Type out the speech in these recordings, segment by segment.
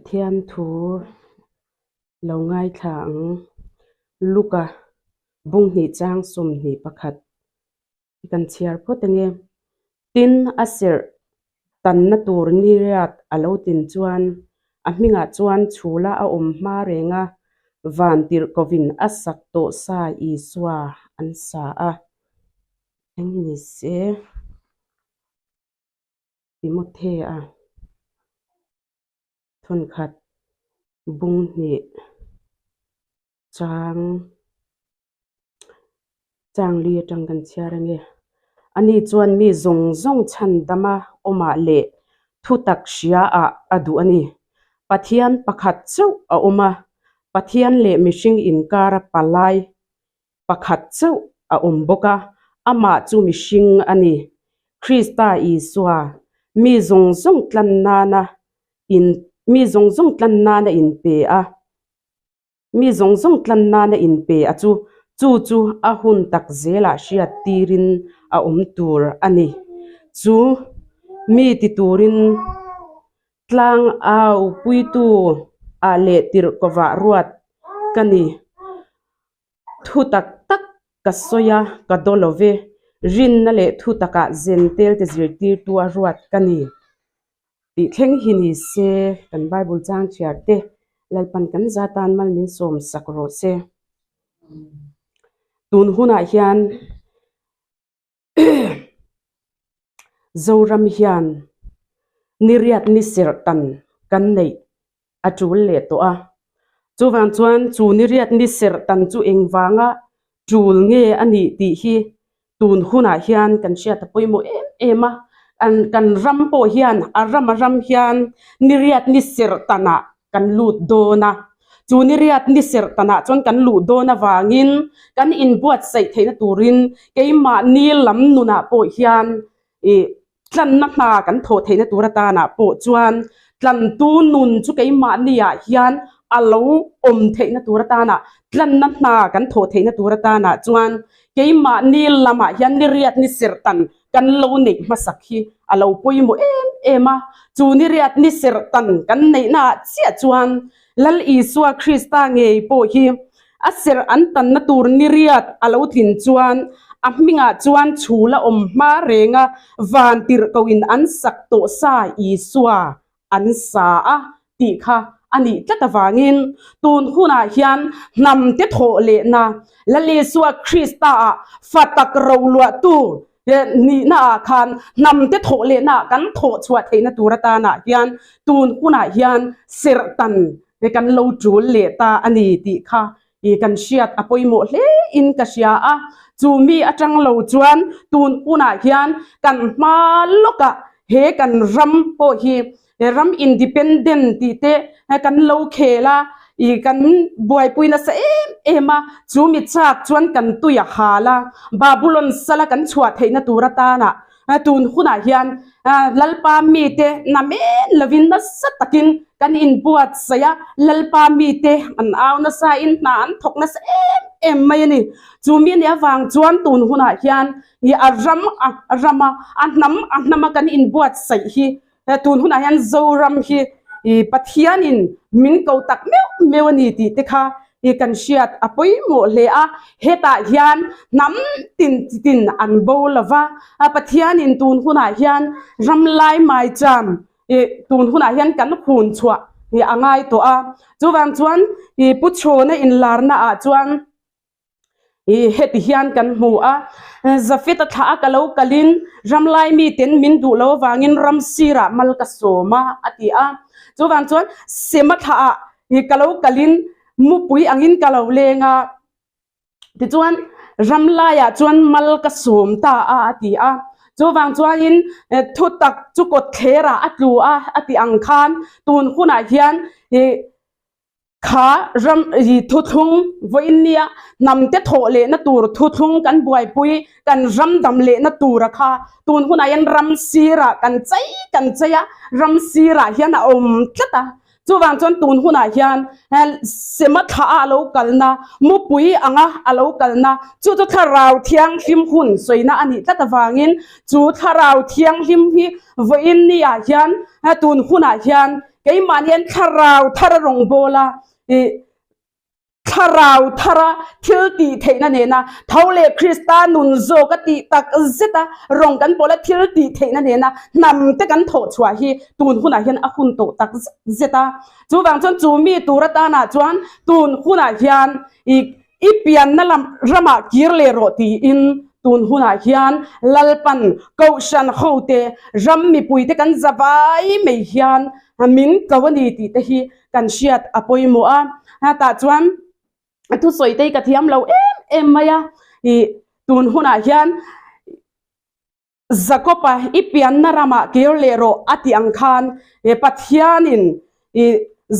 Pathian thu lo ngaithla ang. Luka bunghnih chang 21 hi kan chhiar phawt ange. Tin, a serh tanna tur niriat a lo tin chuan a hmingah chuan chhula a awm hma reng a, van tirhkovin a sak tawh sa Isua an sa a. Eng ni se? Timothea thawnkhat bung hnih chang chang li atang kan chhiar ange. Ani chuan mi zawng zawng chhan dama awmah leh thutak hria ah a duh a ni. Pathian pakhat chauh a awm a, Pathian leh mihring inkara palai pakhat chauh a awm bawk a, amah chu mihring a ni. Krista Isua, mi zawng zawng tlan nana in mi zawng zawng tlan nana inpe a, mi zawng zawng tlan nana inpe a chu, chu chu a hun tak zelah hriat tirin a awm tur a ni. Chu mi ti turin tlang au puitu ah leh tirhkovah ruat ka ni. Thu tak tak ka sawi a, ka daw lo ve. Rinna leh thu takah zentel te zirtirtu a ruat ka ni tih thleng hi ni se, kan Bible chang chhiar te Lalpan kan za tan mal min sawm sak rawh se. Tun hunah hian Zoram hian niriat ni serh tan kan neih a tul leh tawh a. Chuvang chuan chu niriat ni serh tan chu engvanga tul nge a nih tih hi tun hunah hian kan hriat a pawimawh em em a. Kan ram pawh hian a ram a ram hian niriat ni serh tanah kan lut dawn a, chu niriat ni serh tanah chuan kan luh dawn avangin kan inbuatsaih theihna turin keimahni lam nunah pawh hian ih tlanna hna kan thawh theihna tur atanah pawh chuan tlantu nun chu keimahniah hian a lo awm theihna tur atanah tlanna hna kan thawh theihna tur atanah chuan keimahni lamah hian niriat ni serh tan kan lo neih hmasak hi a lo pawimawh em em a, chu niriat ni serh tan kan neihna ah chiah chuan Lal Isua Krista ngei pawh hi a serh an tanna tur niriat a lo tlin chuan a hmingah chuan chhul a awm hma reng a, van tirhkohin an sak tawh sa Isua an sa a tih kha a nih tlat avangin tun hunah hian hnamte thawh lehna Lal Isua Krista-ah fa tak roluahtu nihna ah khan hnamte thawh lehna ah kan thawh chhuah theihna tur atanah hian tun hunah hian serhtan kan lo tul leh ta a ni tih kha i kan hriat a pawimawh hle in ka hria a, chu mi atang lo chuan tun hunah hian kan hma lawkah he kan ram pawh hi ram independent tih te kan lo khel a, i kan buaipui nasa em em a, chu mi chak chuan kan tui a hal a, Babulon sala kan chhuah theihna tur atana Tun hunah hian Lalpa mite namen lovin nasa takin kan inbuatsaih a, Lalpa mite an au nasa in hna an thawk nasa em em mai a ni. Chu mi nih avang chuan tun hunah hian a ram a rama a hnam a hnama kan inbuatsaih hi Tun hunah hian Zoram hi Pathianin min ko tak meuh meuh a ni tih te kha kan hriat a pawimawh hle a. Hetah hian hnam tin chi tin an bo lo va, Pathianin tun hunah hian ram lai maicham tun hunah hian kan hun chhuah a ngai tawh a. Chuvang chuan Pu Chhawna inlarna ah chuan Ih heti hian kan hmu a, Zafet a thlah a ka lo kalin ramlai miten min duh lo avangin ram sirah mal ka sawm a, a ti a. Chuvang chuan Sema thlah ah ih ka lo kalin mupui angin ka lo leng a, tichuan ramlaiah chuan mal ka sawm ta a, a ti a. Chuvang chuanin thutak chu kawtthlerah a tlu a, a ti ang khan tun hunah hian ih Kha ram i thuthlung vawiin nia hnamte thawh lehna tur thuthlung kan buaipui kan ram dam lehna tura kha tun hunah hian ram sirah kan chei kan chei a, ram sirah hian a awm tlat a. Chuvang chuan tun hunah hian sema thla a lo kalna mupui anga a lo kalna chu chu thlarau thianghlim hun sawina a nih tlat avangin chu thlarau thianghlim hi vawiin niah hian tun hunah hian. Keimahni hian thlarau thar a rawngbâwl a, ih thlarau thara thil tih theihna nena tho leh Krista nun zawk a tih tak zet a, rawng kan pawl a thil tih theihna nena hnam te kan thawh chhuah hi tun hunah hian a hun tawh tak zet zet a. Chuvang chuan chu mi tur atanah chuan tun hunah hian ih I pianna lam ramah kir leh rawh tiin tun hunah hian Lalpan Kohhran hote ram mipuite kan za vai mai hian min ko a ni tih te hi kan hriat a pawimawh a. Tah chuan thusawi te hi ka thiam lo em em mai a, ih tun hunah hian Jakob-a i pianna ramah kir leh rawh a tih ang khan Pathianin ih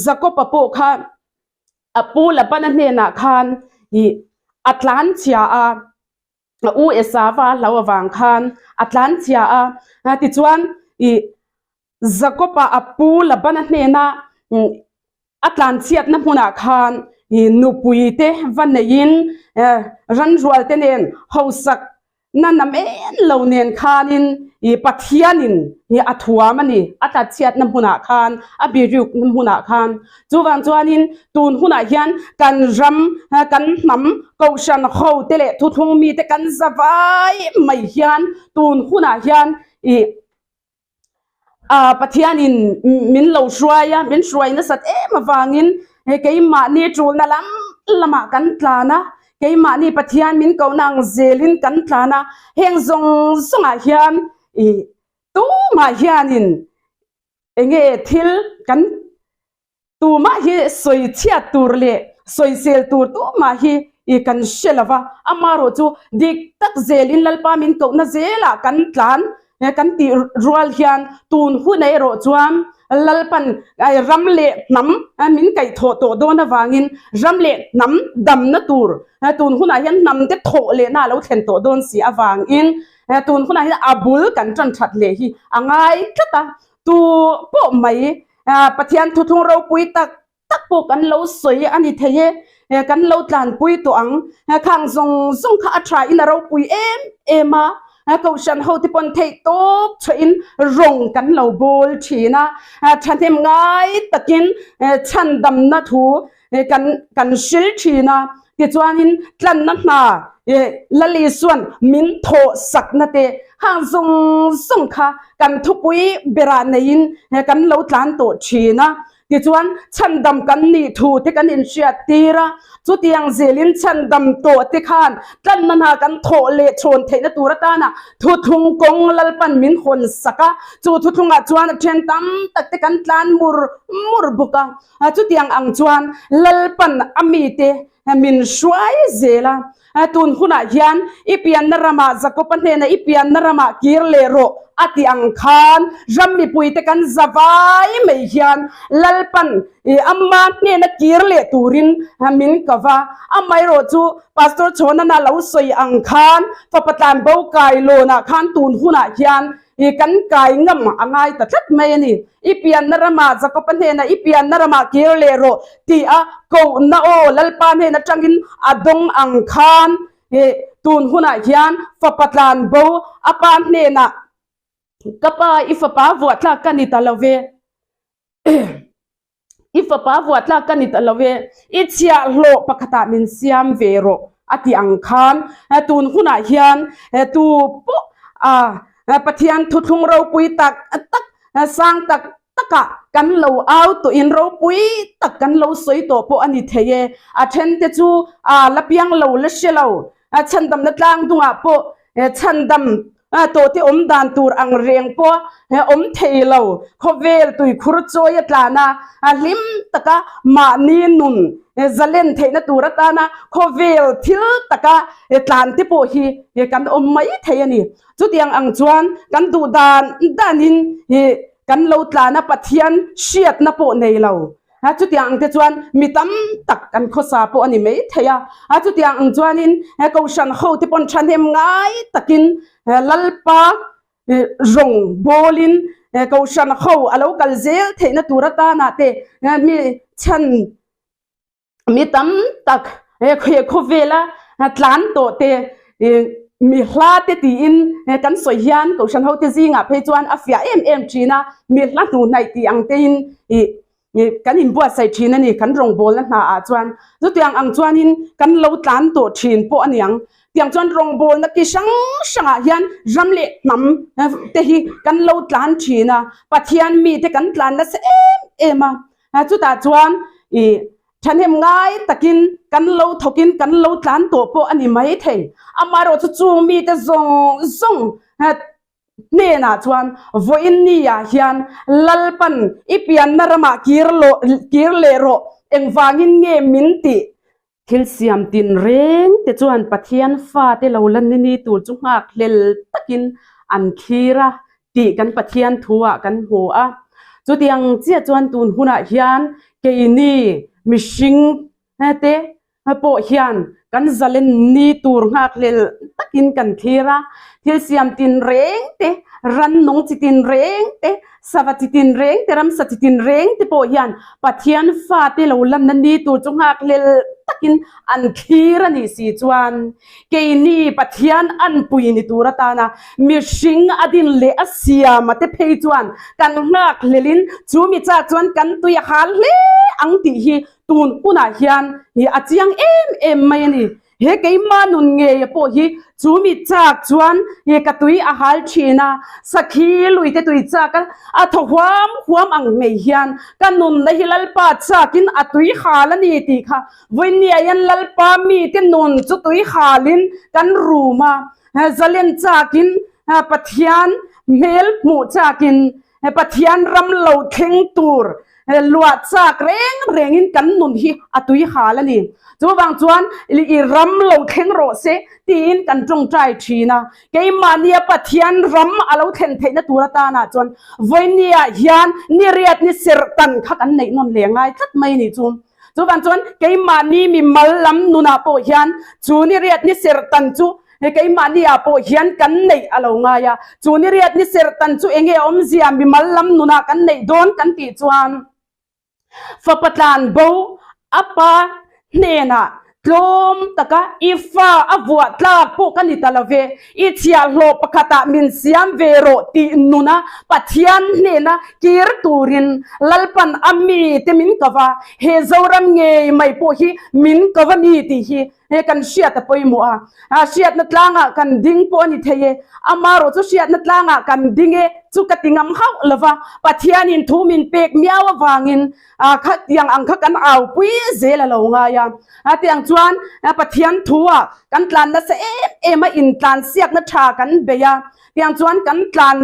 Jakob-a pawh kha a pu Labana hnenah khan ih a tlan chhia a, a u Esava a hlau avang khan a tlan chhia a, tichuan ih Jakob-a a pu Labana hnena a tlan chhiatna hmunah khan ih nupui te va neiin ranrual te nen hausak Na na men lo nen khanin i Pathianin i a thuam a ni, a tlatchhiatna hmunah khan, a birukna hmunah khan. Chuvang chuanin tun hunah hian kan ram, kan hnam, kohhran ho te leh thuthlung mite kan za vai mai hian tun hunah hian i Pathianin min lo hruai a, min hruai nasat em avangin he keimahni tulna lam lamah kan tlan a, keimahni Pathian min kohna ang zelin kan tlan a, heng zawng zawngah hian ih tumah hianin enge thil kan Tumah hi sawi chhiat tur leh sawisel tur tumah hi i kan hre lo va, amarawh chu dik tak zelin Lalpa min kohna zelah kan tlan kan tih rual hian tun hun erawh chuan Lalpan ram leh hnam min kaihthawh tawh dawn avangin ram leh hnam damna tur tun hunah hian hnam te thawh lehna a lo thlen tawh dawn si avangin tun hunah hian a bul kan tan that leh hi a ngai tlat a, tu pawh mai Pathian thuthlung ropui tak tak pawh kan lo sawi a ni thei e, kan lo tlanpui tawh ang. Khang zawng zawng kha a tha in a ropui em em a, Kohhran ho te pawn theih tawp chhuahin rawng kan lo bawl thin a, thahnem ngai takin chhandamna thu kan kan hril thin a, tichuanin tlanna hna Lali chuan min thawh sakna te hang zawng zawng kha kan thupui berah neiin kan lo tlan tawh thin a, tichuan chhandam kan nih thu te kan inhriat tir a, chutiang zelin chhandam tawh te khan tlanna hna kan thawh leh chhawn theihna tur atana thuthlung kawng Lalpan min hawn sak a, chu thuthlungah chuan a then tam tak te kan tlan mur mur bawk a. Chutiang ang chuan Lalpan a mite min hruai zel a. Tun hunah hian i pianna ramah Jakob-a hnena i pianna ramah kir leh rawh a tih ang khan ram mipuite kan za vai mai hian Lalpan ama hnena kir leh turin min ko va. Amaherawh chu Pastor Chhawnana lo sawi ang khan fapa tlanbo kailawnah khan tun hunah hian I kan kai ngam a ngai ta tlat mai a ni. I pianna ramah Jakob-a hnenah i pianna ramah kir leh rawh tih a kohna aw Lalpa hnen atangin a dawng ang khan i tun hunah hian fapa tlan bo a pa hnenah ka pa i fapa vuah tlak ka ni ta lo ve. I fapa vuah tlak ka ni ta lo e, i chhiahhlawh pakhatah min siam ve rawh a tih ang khan tun hunah hian tu pawh Pathian thuthlung ropui tak tak sang tak takah kan lo au tawhin ropui tak kan lo sawi tawh pawh a ni thei e. A thente chu la piang lo la hre lo, chhandamna tlang dungah pawh chhandam Tawhte awm dan tur ang reng pawh awm thei lo. Khawvel tuikhur chawi a tlan a, hlim taka mahni nun zalen theihna tur atana khawvel thil taka tlan te pawh hi kan awm mai thei a ni. Chutiang ang chuan kan duh dan danin kan lo tlan a, Pathian hriatna pawh nei lo. Chutiang ang te chuan mi tam tak kan khawsa pawh a ni mai thei a. Chutiang ang chuanin Kohhran ho te pawn thahnem ngai takin Lalpa rawng bawlin Kohhran ho a lo kal zel theihna tur atana te mi chhan mi tam tak he khawvela tlan tawh te. Mi hla te tiin kan sawi hian Kohhran hote zingah phei chuan a fiah em em thin a, mi hla hnuhnaih tih ang tein ih kan inbuatsaih thin a ni kan rawngbawlna hna ah chuan. Chutiang ang chuanin kan lo tlan tawh thin pawh a niang. Tiang chuan rawngbawlna ki hrang hrangah hian ram leh hnam te hi kan lo tlan thin a, Pathian mite kan tlan nasa em em a. Chutah chuan ih Thahnem ngai takin kan lo thawkin kan lo tlan tawh pawh a ni mai thei. Amaherawhchu chu mite zawng zawng hnenah chuan vawiin niah hian Lalpan i pianna ramah kir lawh kir leh rawh engvangin nge min tih? Thil siam tin reng te chuan Pathian fate lo la ni ni tur chu nghak hlel takin an thlir a tih kan Pathian thu-ah kan hmu a. Chutiang chiah chuan tun hunah hian keini mihring te pawh hian kan zalen ni tur nghakhlel takin kan thlir a. Thil siam tin reng te, rannung chi tin reng te, sava chi tin reng te, ramsa chi tin reng te pawh hian Pathian fate lo lanna ni tur chu nghakhlel takin an thlir a nih si chuan Keini Pathian anpui ni tur atana mihring a din leh a siam a te phei chuan kan nghak hlelin chu mi chak chuan kan tui a hal hle ang tih hi tun hunah hian a chiang em em mai a ni. He keimah nun ngeia pawh hi chu mi chak chuan ka tui a hal thin a, sakhi lui te tui chak a a thaw huam huam ang mai hian ka nunna hi Lalpa chakin a tui hal a ni tih kha Vawinia hian Lalpa mite nun chu tui halin kan rum a, zalen chakin Pathian hmel hmuh chakin Pathian ram lo thleng tur luah chak reng rengin kan nun hi a tui hal a ni. Chuvang chuan i ram lo thleng rawh se tiin kan tawngtai thin a. Keimahnia Pathian ram a lo thlen theihna tur atanah chuan vawinia hian ni riat ni serh tan kha kan neih nawn leh ngai tlat mai a ni chu. Chuvang chuan keimahni mi mal lam nunah pawh hian chu ni riat ni serh tan chu keimahni ah pawh hian kan neih a lo ngai a. Chu ni riat ni serh tan chu enge awmzia mi mal lam nunah kan neih dawn kan tih chuan fapa tlan bo a pa hnenah tlawm taka i fa a vuah tlak pawh ka ni ta lo ve, i chhiahhlawh pakhatah min siam ve rawh tih nuna Pathian hnena kir turin Lalpan a mite min ko va, he Zoram ngei mai pawh hi min ko va ni tih hi he kan hriat a pawimawh a. A hriatna tlangah kan ding pawh a ni thei e, amarawh chu hriatna tlangah kan ding e chu ka ti ngam hauh lo va, Pathianin thu min pek miau avangin a kha tiang ang kha kan au pui zel a lo ngai a. A tiang chuan Pathian thu ah kan tlan nasa em em a, intlan siakna tha kan bei a, tiang chuan kan tlan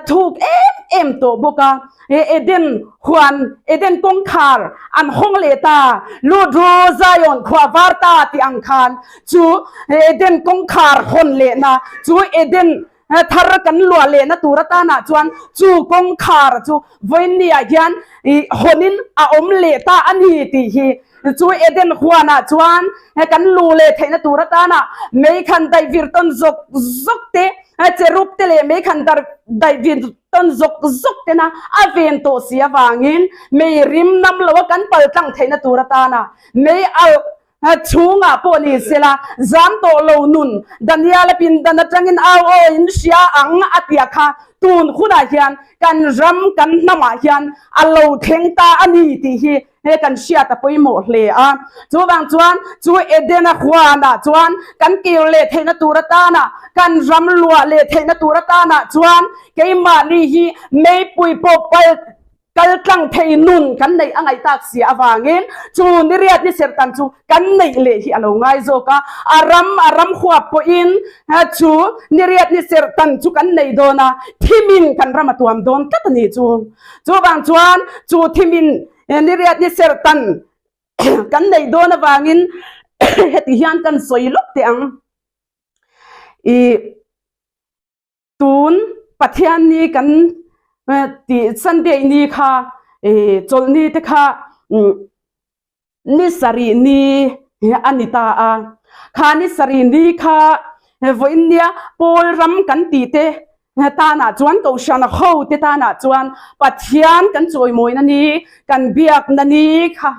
thuk em em tawh bawk a. Eden huan, Eden kawngkhar an hawng leh ta, lut ru Zion khua var ta tih ang khan chu Eden kawngkhar hawn lehna chu Eden Thar kan luah lehna tur atanah chuan chu kawngkhar chu vawiinniah hian hawnin a awm leh ta a ni tih hi chu Eden huanah chuan kan lu leh theihna tur atana meikhan daihvir tawn zawk zawk te, cherub te leh meikhan daihvir tawn zawk zawk tena a ven tawh si avangin mei rim nam loa kan paltlang theihna tur atana mei alh Chhungah pawh ni sela, zam tawh lo nun, Daniel-a pindan atangin au aw in hria ang a tia kha tun hunah hian kan ram kan hnamah hian a lo thleng ta a ni tih hi he kan hriat a pawimawh hle a. Chuvang chuan chu Edena huanah chuan kan kir leh theihna tur atana kan ram luah leh theihna tur atanah chuan keimahni hi meipui pawh pal Kal tlang thei nun kan neih a ngaih tak si avangin chu ni riat ni serhtan chu kan neih leh hi a lo ngai zawk a, a ram a ram huap pawhin chu ni riat ni serhtan chu kan nei dawn a, thimin kan ram a tuam dawn tlat a ni chu. Chuvang chuan chu thimin ni riat ni serhtan kan neih dawn avangin heti hian kan sawi lawk teh ang. Ih. Tun Pathian ni kan tih Sunday ni kha chawlhni te kha ni sarih ni a ni ta a, kha ni sarih ni kha vawiin nia Pawl ram kan tih te tanah chuan Kohhran ho te tanah chuan Pathian kan chawimawina ni kan biakna ni kha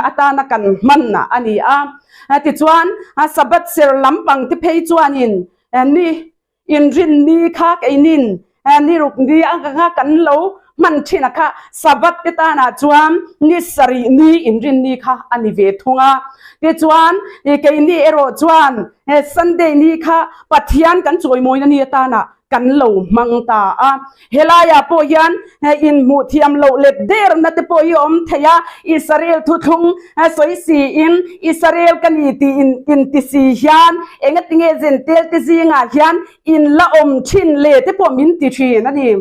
atana kan hmanna a ni a. Tichuan Sabbath ser lampang te phei chuanin. Ni inrin ni kha keinin ni ruk ni anga kan lo hman thin a kha Sabbath te tanah chuan ni sarih ni inrin ni kha a ni ve thung a. Tichuan keini erawh chuan Sunday ni kha Pathian kan chawimawina ni atanah kan lo hmang ta a. Helaiah pawh hian inhmuh thiam loh let derna te pawh hi a awm thei a, Israel thuthlung sawi siin Israel ka ni tih inti si hian engatinge Jentail te zingah hian in la awm thin le te pawh min ti thin a ni.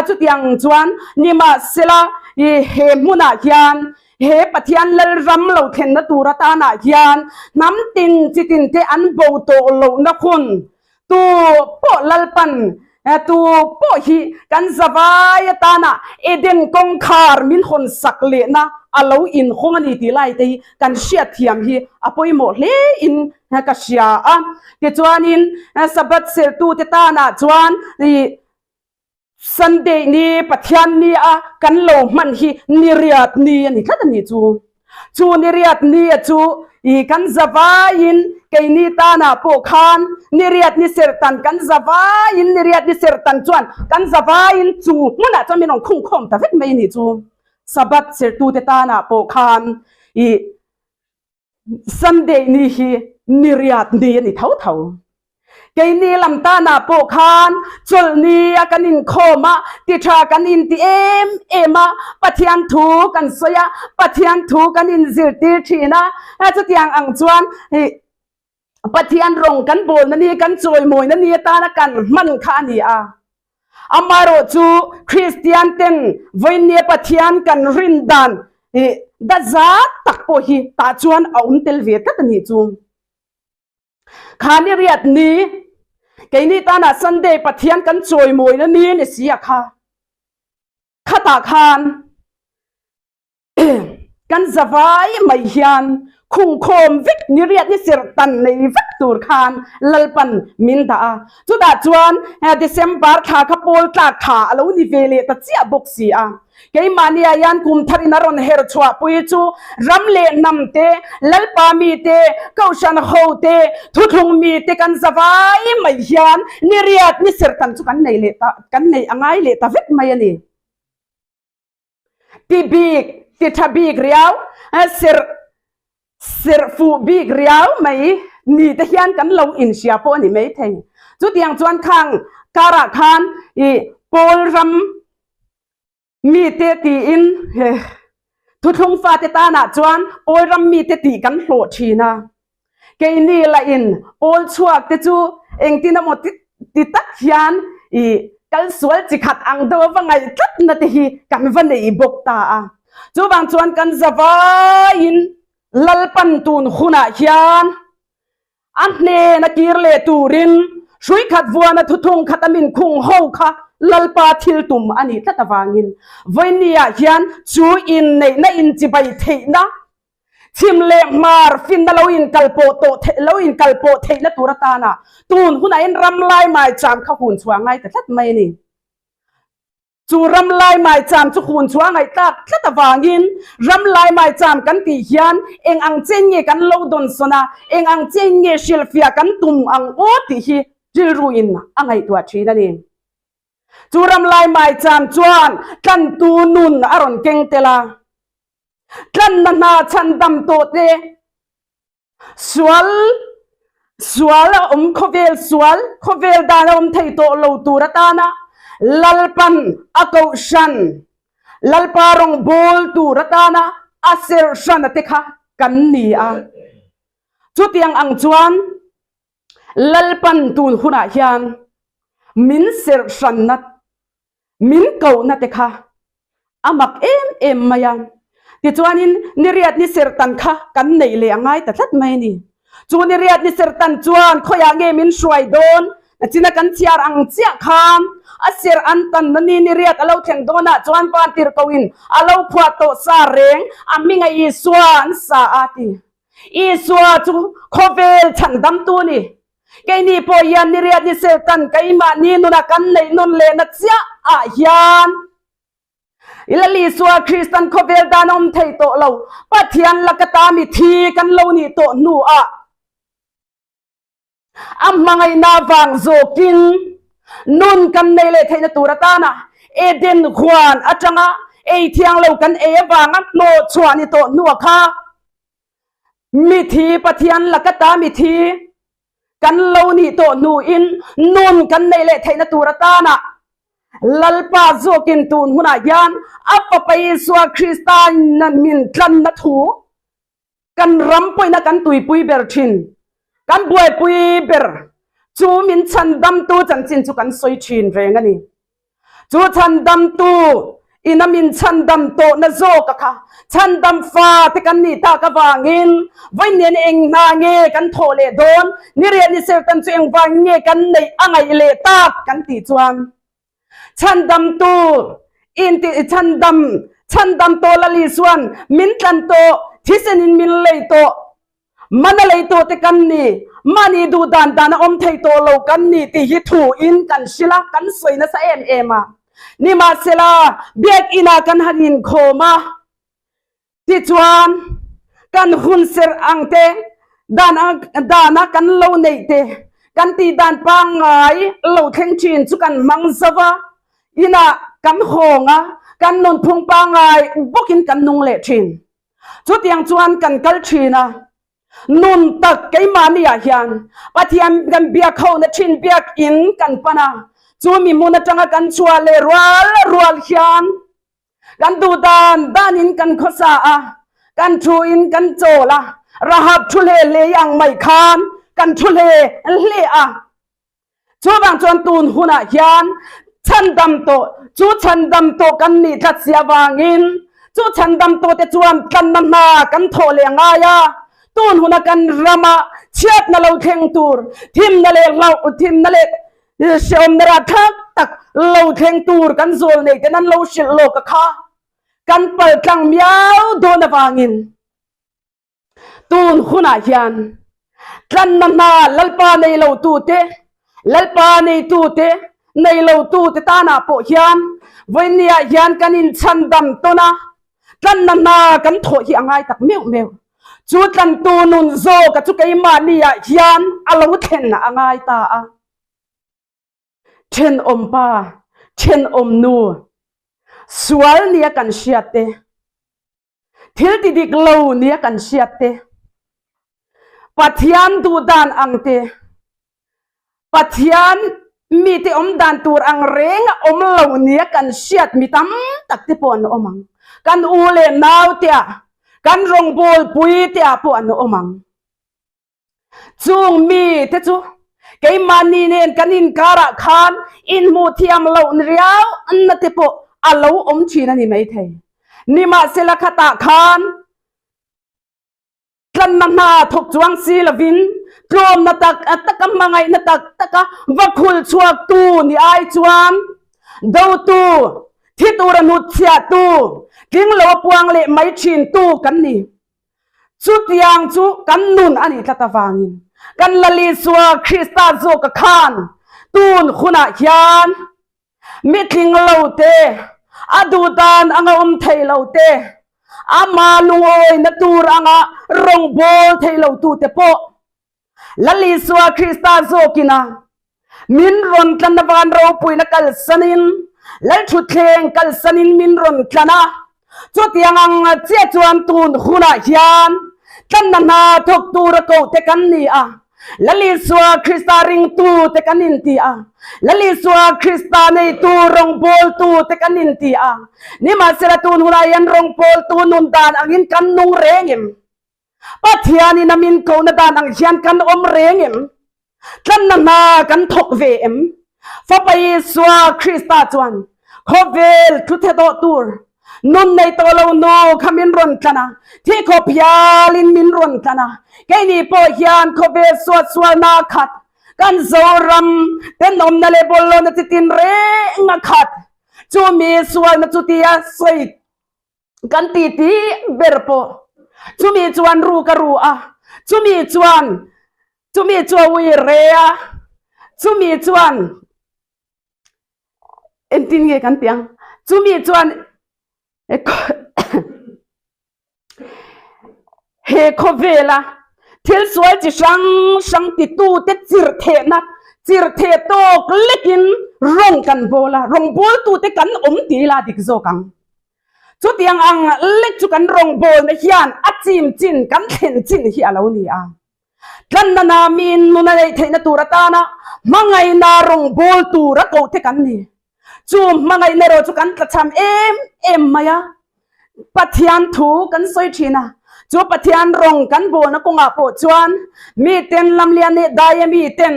Chutiang chuan nimahsela he hmunah hian he Pathian Lalram lo thlenna tur atanah hian hnam tin chi tin te an bo tawh lohna hun Tu pawh Lalpan, tu pawh hi kan zavai atana Eden kawngkhar min hawn sak lehna a lo inhawng a ni tih lai te hi kan hriatthiam hi a pawimawh hle in ka hria a. Tichuanin Sabbath sertute tanah chuan Sunday ni Pathian ni a kan lo hman hi ni riat ni a ni tlat a ni chu. Chu ni riat ni a chu i kan zavaiin keini tanah pawh khan ni riat ni serhtan kan zavaiin ni riat ni serhtan chuan kan zavaiin chu hmunah chuan min rawn khungkhawm ta vek mai a ni chu. Sabbath serhtute tanah pawh khan i Sunday ni hi ni riat ni a ni tho tho. Keini lam tanah pawh khan chawlhni a kan inkhawm a, ti tha kan inti em em a, Pathian thu kan sawi a, Pathian thu kan inzirtir thin a, chutiang ang chuan Pathian rawng kan bawlna ni, kan chawimawina ni atana kan hman kha a ni a. Amaherawh chu Kristian ten vawinia Pathian kan rin dan da zat tak pawh hi tah chuan a awm tel ve tlat a nih chu. Kha ni riat ni, keini tanah Sunday Pathian kan chawimawina ni ni si a kha. Khatah khan Kan zavai mai hian khungkhawm vek ni riat ni serh tan nei vek tur khan Lalpan min dah a. Chutah chuan December thla kha pawl tlak thla a lo ni ve leh ta chiah bawk si a. Keimahnia hian kum tharin a rawn her chhuah pui chu ram leh hnam te, Lalpa mi te, Kohhran ho te, thuthlung mi te kan zavai mai hian ni riat ni serh tan chu kan nei leh ta kan nei a ngai leh ta vek mai a ni. Ti bik, ti tha bik riau, serh serh fuh bik riau mai ni te hian kan lo inhria pawh a ni mai thei. Chutiang chuan khang karah khan i pawl ram mite tiin thuthlung fate tanah chuan pawl ram mite tih kan hlawh thin a. Keini lahin pawl chhuak te chu engtin emaw ti ti tak hian i kal sual chi khat ang deuh a va ngaih tlatna te hi kan va nei bawk ta a. Chuvang chuan kan zavaiin Lalpan tun hunah hian a hnena kir leh turin hrui khat vuana thuthung khat a min khung ho kha Lalpa thil tum a nih tlat avangin vawinia hian chu inneihna inchibai theihna Chhim leh hmar finna lo inkalpawh tawh theih lo inkalpawh theihna tur atana tun hunah hian ram lai maicham kha hun chhuah ngai ta tlat mai a ni. Chu ram lai maicham chu hun chhuah ngaih tlak tlat avangin ram lai maicham kan tih hian eng ang chen nge kan lo dawn sawn a, eng ang chen nge hrilhfiah kan tum ang aw tih hi rilruin a ngaihtuah thin a ni. Chu ram lai maicham chuan tlantu nun a rawn keng tel a. Tlanna hna chhandam tawh te, sual sual a awm khawvel sual khawvel dan a awm thei tawh lo tur atana Lalpan a kohhran Lalpa rawngbawl tur atana a serh hrana te kha kan ni a. Chutiang ang chuan Lalpan tun hunah hian min serh hranna Min kohna te kha a mak em em mai a, tichuanin niriat ni serhtan kha kan neih leh a ngai ta tlat mai a ni. Chu niriat ni serhtan chuan khawiah nge min hruai dawn? Nachina kan chhiar ang chiah khan a serh an tanna ni niriat a lo thleng dawnah chuan Vantirhkohin a lo phuah tawh sa reng a hminga Isua an sa a ti. Isua chu khawvel chhandamtu a ni. Keini pawh hian niriat ni Satan keimahni nuna kan neih nawn lehna chiah ah hian i Lal Isua Kristan khawvel dan a awm thei tawh lo. Pathian laka ta mi thi kan lo nih tawh hnu ah. A hmangaihna vang zawkin nun kan nei leh theihna tur atana Eden huan atanga ei thiang lo kan ei avanga hnawhchhuah ni tawh hnuah kha mithi Pathian laka ta mithi kan lo nih tawh hnuin nun kan neih leh theihna tur atana Lalpa zawkin tun hunah hian a Fapa Isua Krista min tlanna thu Kan ram pawhina kan tuipui ber thin, kan buaipui ber chu min chhandamtu chanchin chu kan sawi thin reng a ni. Chu chhandamtu ina min chhandam tawhna zawka kha chhandam fa te kan nih tak avangin vawiin eng hna nge kan thawh leh dawn, ni riah ni sertan chu engvang nge kan neih a ngaih leh tak kan tih chuan Chhandamtu in ti chhandam chhandam tawh Lal Isuan min tlan tawh thisen in min lei tawh mana lei tawh te kan ni mahni duh dan dan a awm thei tawh lo kan ni tih hi thu in kan hrilh a kan sawi nasa em em a nimahsela biakinn ah kan han inkhawm a. Tichuan, kan hun serh ang te, dan dana kan lo neih te, kan tih dan pangngai lo thleng thin chu kan hmang zo va, inah kan hawng a, kan nunphung pangngai bawkin kan nung leh thin. Chutiang chuan kan kal thin a, nun tak keimahni ah hian Pathian kan biak hona thin biakin kan pan a, chu mi hmun atanga kan chhuah leh rual rual hian Kan duh dan danin kan khawsa a, kan thu in kan chawl a, Rahab thu hle hle i ang mai khan kan thu hle hle a. Chuvang chuan tun hunah hian chhandam tawh, chu chhandam tawh kan nih tlat si avangin chu chhandam tawh te chuan tlanna hna kan thawh leh a ngai a. Tun huna kan rama chhiatna lo thleng tur, thimna leh hlauh, thimna leh Hrehawmna rah thlak tak lo thleng tur kan zawl nei ten an lo hrilh lawk a kha kan pal tlang miau dawn avangin tun hunah hian tlanna hna Lalpa nei lo tute Lalpa nei tute nei lo tute tanah pawh hian vawinia hian kan inchhandam tawn a tlanna hna kan thawh hi a ngai tak meuh meuh chu tlantu nun zawka chu keimahniah hian a lo thlen a ngai ta a. Thenawm pa, thenawm nu, sual nia kan hriat te, thil ti dik lo nia kan hriat te, Pathian duh dan ang te, Pathian mite awm dan tur ang reng a awm lo nia kan hriat mi tam tak te pawh an awm ang. Kan u leh nau te ah, kan rawngbawl pui te ah pawh an awm ang. Chung mi te chu keimahni nen kan inkarah khan inhmuh thiam loh riau na te pawh a lo awm thin a ni maithei. Nimahsela khatah khan Tlanna hna thawk chuang si lovin tlawmna tak taka hmangaihna tak taka va khul chhuaktu ni ai chuan dotu, thi tura hnutchhiahtu, tling lo a puang leh mai thintu kan ni. Chutiang chu kan nun a nih tlat avangin kan Lal Isua Krista zawka khan tun hunah hian Mitling lo te, a duh dan anga awm thei lo te, ama lungawina tur anga rawngbâwl thei lo tute pawh Lal Isua Krista zawkina min rawn tlan a van ropuina kalsanin, Lalṭhutthleng kalsanin min rawn tlan a. Chutiang ang chiah chuan tun hunah hian tlanna hna thawk tura kohte kan ni a, Lal Isua Krista ringtute kan inti a, Lal Isua Krista neitu rawngbawltute kan inti a. Nimahsela tun hunah hian rawngbawltu nun dan angin kan nung reng em? Pathianin a min kohna dan ang hian kan awm reng em? Tlanna hna kan thawk ve em? Fapa Isua Krista chuan khawvel thuthe dawh tur nun nei tawh lo nu kha min rawn tlan a, thi khawp hialin min rawn tlan a. Keini pawh hian khawvel suatsualna a khat, kan Zoram tenawmna leh bawlhlawhna chi tin reng a khat. Chumi sualna chu tia sawi kan ti ti ber pawh chumi chuan ru ka ru a chumi chuan chumi chu a ui re a chumi chuan engtin nge kan tih ang chumi chuan he khawvela. Thil sual chi hrang hrang titute chirh thehna, chirh theh tawk lekin rawng kan bawl a, rawngbawltute kan awm ti ila dik zawk ang. Chutiang ang lek chu kan rawngbawlna hian a chim chin, kan thlen chin hi a lo ni a. Tlanna na miin nun a neih theihna tur atana hmangaihna rawngbâwl tura kohte kan ni. Chu hmangaihna erawh chu kan tlachham em em mai a, Pathian thu kan sawi thin a. Chu Pathian rawng kan bawlna kawngah pawh chuan miten lamlian leh daia miten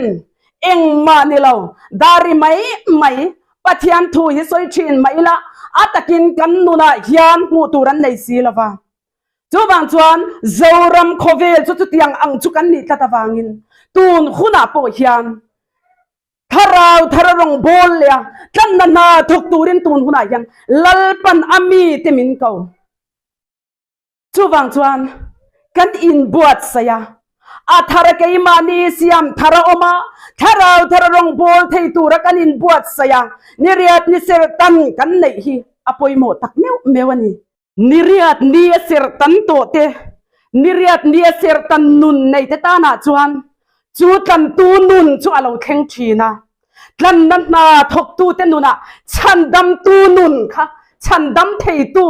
engmah ni lo, dari mai mai Pathian thu hi sawi thin mah ila a takin kan nunah hian hmuh tur an nei si lo va. Chuvang chuan Zoram khawvel chu chutiang ang chu kan nih tlat avangin tun hunah pawh hian thlarau thar a rawn bawl leh a, tlanna hna thawk turin tun hunah hian Lalpan a mite min ko. Chuvang chuan kan inbuatsaih a, a thar keimahni siam thar a awm a, thlarau thar a rawn bawl thei tura kan inbuatsaih a, niriat ni serhtan kan neih hi a pawimawh tak meuh meuh a ni. Niriat ni a serh tan tawh te, niriat ni a serh tan nun nei te tanah chuan chu tlantu nun chu a lo thleng thin a. Tlanna hna thawktute nunah chhandamtu nun kha, chhandam theitu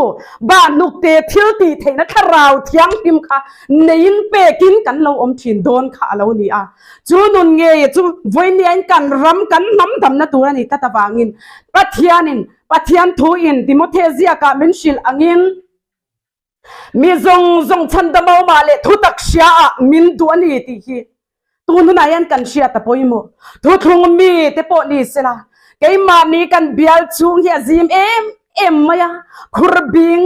bahnukte thil tih theihna thlarau thianghlim kha neiin pekin kan lo awm thin dawn kha a lo ni a. Chu nun ngei chu vawinia in kan ram kan hnam damna tur a ni tlat avangin Pathianin Pathian thu in Timothe ziakah min hrilh angin, Mi zawng zawng chhandam a awmah leh thutak hria ah min duh a ni tih hi tun hunah hian kan hriat a pawimawh. Thuthlung mi te pawh ni sela, keimahni kan bial chhung hi a zim em em mai a, khur bing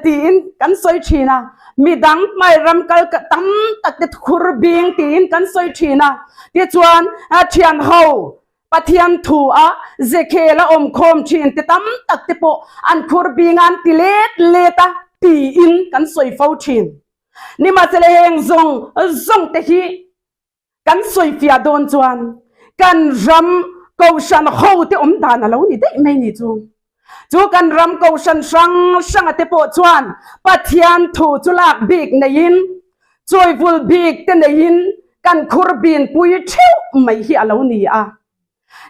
tiin kan sawi thin a, midang hmai ram kal tam tak te khur bing tiin kan sawi thin a, tichuan thian ho Pathian thu a Zekhel a awm khawm thin te tam tak te pawh an khur bing a an ti let let a tiin kan sawi fo thin. Nimahsela heng zawng zawng te hi kan sawi fiah dawn chuan kan ram kohhran ho te awm dan a lo ni daih mai ni chu. Chu kan ram kohhran hrang hranga te pawh chuan Pathian thu chu lak bik neiin chawivul bik te neiin kan khur bin pui theuh mai hi a lo ni a.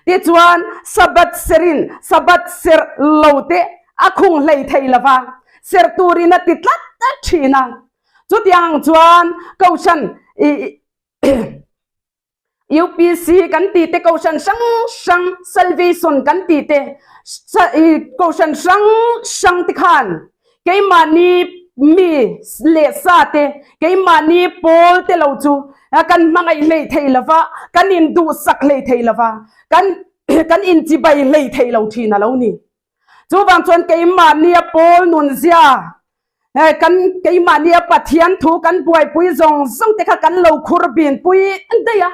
Tichuan Sabbath serin Sabbath serh lo te a khung hlei thei lo va, serh turin a ti tlat thin a. Chutiang chuan kohhran UPC kan tih te kohhran hrang hrang Salvation kan tih te kohhran hrang hrang te khan keimahni mi leh sa te keimahni pawl te lo chu kan hmangaih hlei thei lo va kan induhsak hlei thei lo va kan kan inchibai hlei thei lo thin a lo ni. Chuvang chuan keimahnia pawl nunzia kan keimahnia Pathian thu kan buaipui zawng zawng te kha kan lo khur bin pui daih a,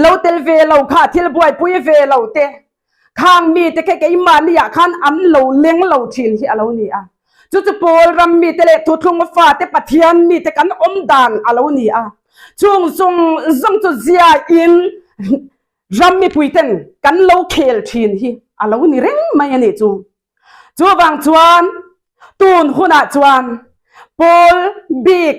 lo tel ve lo kha thil buaipui ve lo te khang mi te kha keimahniah khan an lo leng lo thin hi a lo ni a. Chu chu pawl ram mi te leh thuthlung fa te Pathian mi te kan awm dan a lo ni a. Chung zawng zawng chu zia in Ram mipuiten kan lo khel thin hi a lo ni reng mai a nih chu. Chuvang chuan tun hunah chuan pawl bik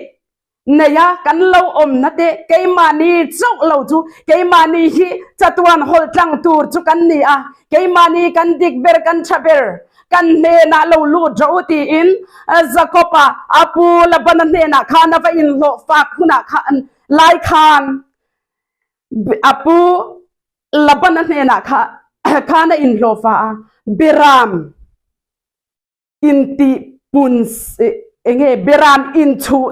neia kan lo awmna te keimahni chauh lo chu keimahni hi chatuan hawlh tlang tur chu kan ni a, keimahni kan dik ber kan tha ber kan hnenah lo lut rawh u tiin Jakob-a a pu Labana hnenah khan a va inhlawh fak hunah khan lai khan A pu Labana hnenah kha khan a inhlawhfa a, Beram intihpun eng nge Beram inchhuh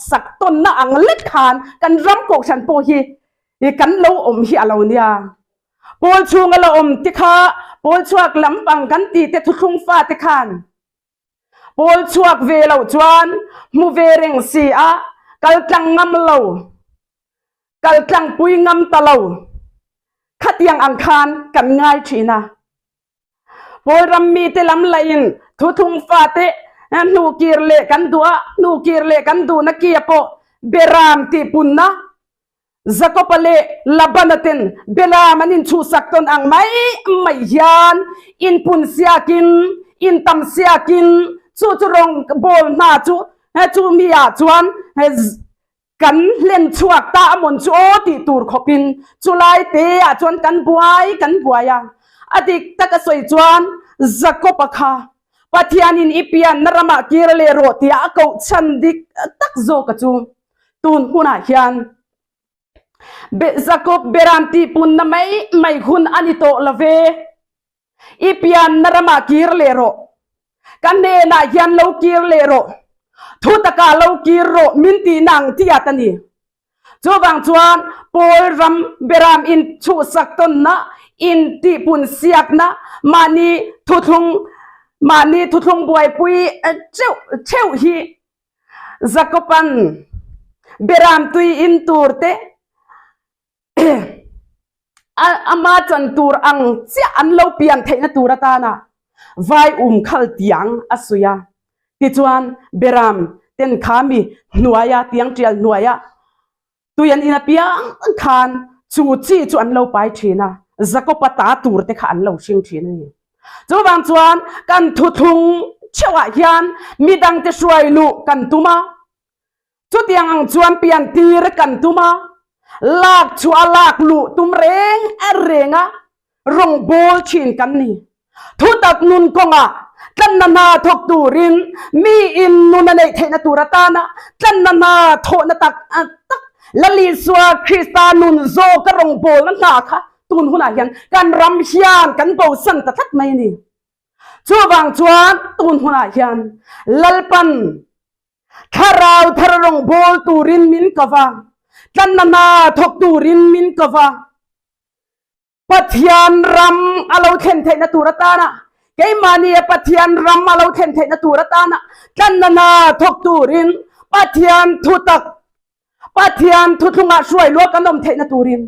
sak tawnna ang lek khan kan ram kohhran pawh hi kan lo awm hi a lo nia. Pawl chhunga la awm te kha pawl chhuak lampang kan tih te thuthlung fate khan Pawl chhuak ve lo chuan hmu ve reng si a, kal tlang ngam lo, kal tlang pui ngam ta lo. Khatiang ang khan kan ngai thin a. Pawl ram mite lam lahin thuthlung fate hnukir leh kan duh a, hnukir leh kan duhna kia pawh Beram tihpunna Jakob-a leh Labana ten Balaam an inchhuhsak tawn ang mai mai hian inpun siakin, intam siakin chu chu rawng bawl hna chu chu mi ah chuan. Kan hlen chhuak ta a mawn chu aw tih tur khawpin chulai te ah chuan kan buai kan buai a. A dik tak a sawi chuan Jakob-a kha Pathianin i pianna ramah kir leh rawh tia a koh chhan dik tak zawka chu tun hunah hian Jakob beram tihpunna mai mai hun a ni tawh lo ve. I pianna ramah kir leh rawh. Ka hnenah hian lo kir leh rawh. Thu takah lo kir rawh min tihna ang tiat a ni. Chuvang chuan Paul ram beram in chhuhsak tawnna, in tihpun siakna, mahni thuthlung mahni thuthlung buaipui teuh theuh hi Jakoban beram tui in tur te ama chan tur ang chiah an lo pian theihna tur atana vai um khal tiang a suih a. Tichuan Beram ten kha mi hnuaia tiang tial hnuaia tui an in apiang khan chu chi chu an lo pai thin a, Jakob-a ta tur te kha an lo hring thin a ni. Chuvang chuan kan thuthlung theuhah hian midangte hruai luh kan tum a, Chutiang ang chuan pian tir kan tum a, lak chu a lak luh tum reng reng a, rawng bawl thin kan ni. Thutak nun kawngah tlanna hna thawk turin mi in nun a neih theihna tur atana tlanna hna thawhna tak tak Lal Isua Krista nun zawka rawng bawlna hna kha tun hunah hian kan ram hian kan bosan ta tlat mai a ni. Chuvang chuan tun hunah hian Lalpan Thlarau thar rawng bawl turin min ko va, tlanna hna thawk turin min ko va. Pathian ram a lo thlen theihna tur atana, keimahni a Pathian ram a lo thlen theihna tur atana tlanna hna thawk turin Pathian thutak, Pathian thuthlungah hruai luak kan awm theihna turin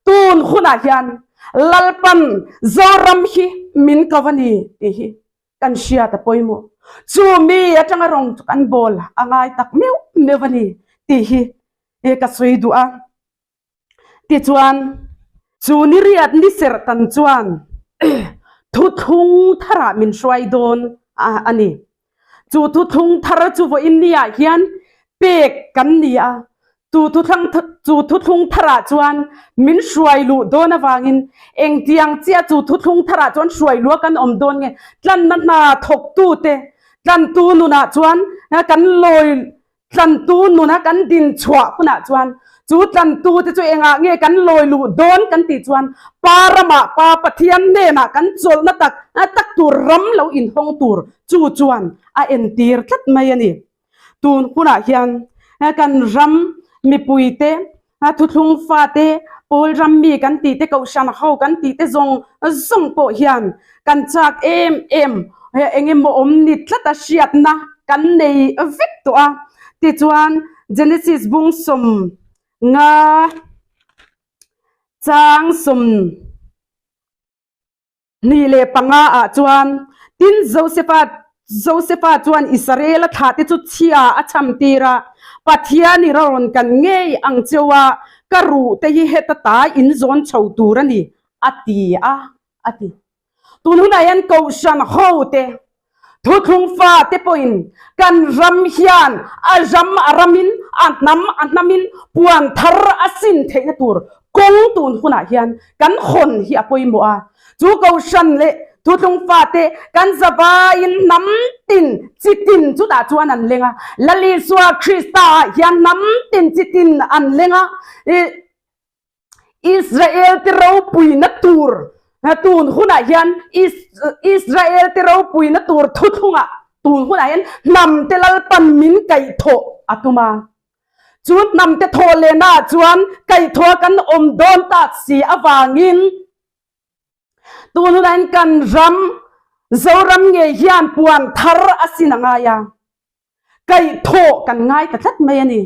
tun hunah hian Lalpan Zoram hi min ko va ni tih hi kan hriat a pawimawh. Chu mi atanga rawng chu kan bawl a ngai tak meuh meuh a ni tih hi ka sawi duh a. Tichuan, chu ni riat ni serh tan chuan thuthlung tharah min hruai dawn a ni. Chu thuthlung thar chu vawiin niah hian pek kan ni a, Chu thuthlung chu thuthlung tharah chuan min hruai luh dawn avangin engtiang chiah chu thuthlung tharah chuan hruai luh a kan awm dawn nge? Tlanna hna thawktute tlantu nunah chuan kan lawi tlantu nuna kan din chhuah hunah chuan chu tlantute chu engah nge kan lawi luh dawn kan tih chuan Pa ramah Pa Pathian hnenah kan chawlhna tak tak tur ram lo inhawng tur chu chuan a entir tlat mai a ni. Tun hunah hian kan ram mipuite, thuthlung fate, pawl ram mi kan tih te, kohhran ho kan tih te zawng zawng pawh hian kan chak em em eng emaw awm ni tlat a hriatna kan nei vek tawh a. Tichuan Genesis bung 50 chang sawm. 25 ah chuan tin Josefa Josefa chuan Israela thlahte chu chhia a cham tir a, Pathian i rawn kan ngei ang cheu a, ka ruh te hi heta tai in zawn chho tur a ni, a ti a, a ti. Tun hunah hian Kohhran ho te Thuthlung fate pawhin kan ram hian a ram a ramin, a hnam a hnamin puan thar a sin theihna tur kawng tun hunah hian kan hawn hi a pawimawh a. Chu Kohhran leh Thuthlung fate kan zavaiin hnam tin chi tin chutah chuan an leng a. Lal Isua Krista ah hian hnam tin chi tin an leng a. Israel te ropuina tur tun hunah hian Israel te ropuina tur thuthlungah tun hunah hian hnam te Lalpan min kaihthawh a tum a. Chu hnam te thawh lehna ah chuan kaihthawh a kan awm dawn tak si avangin tun hunah hian kan ram Zoram ngei hian puan thar a sin a ngai a, kaihthawh kan ngai ta tlat mai a ni.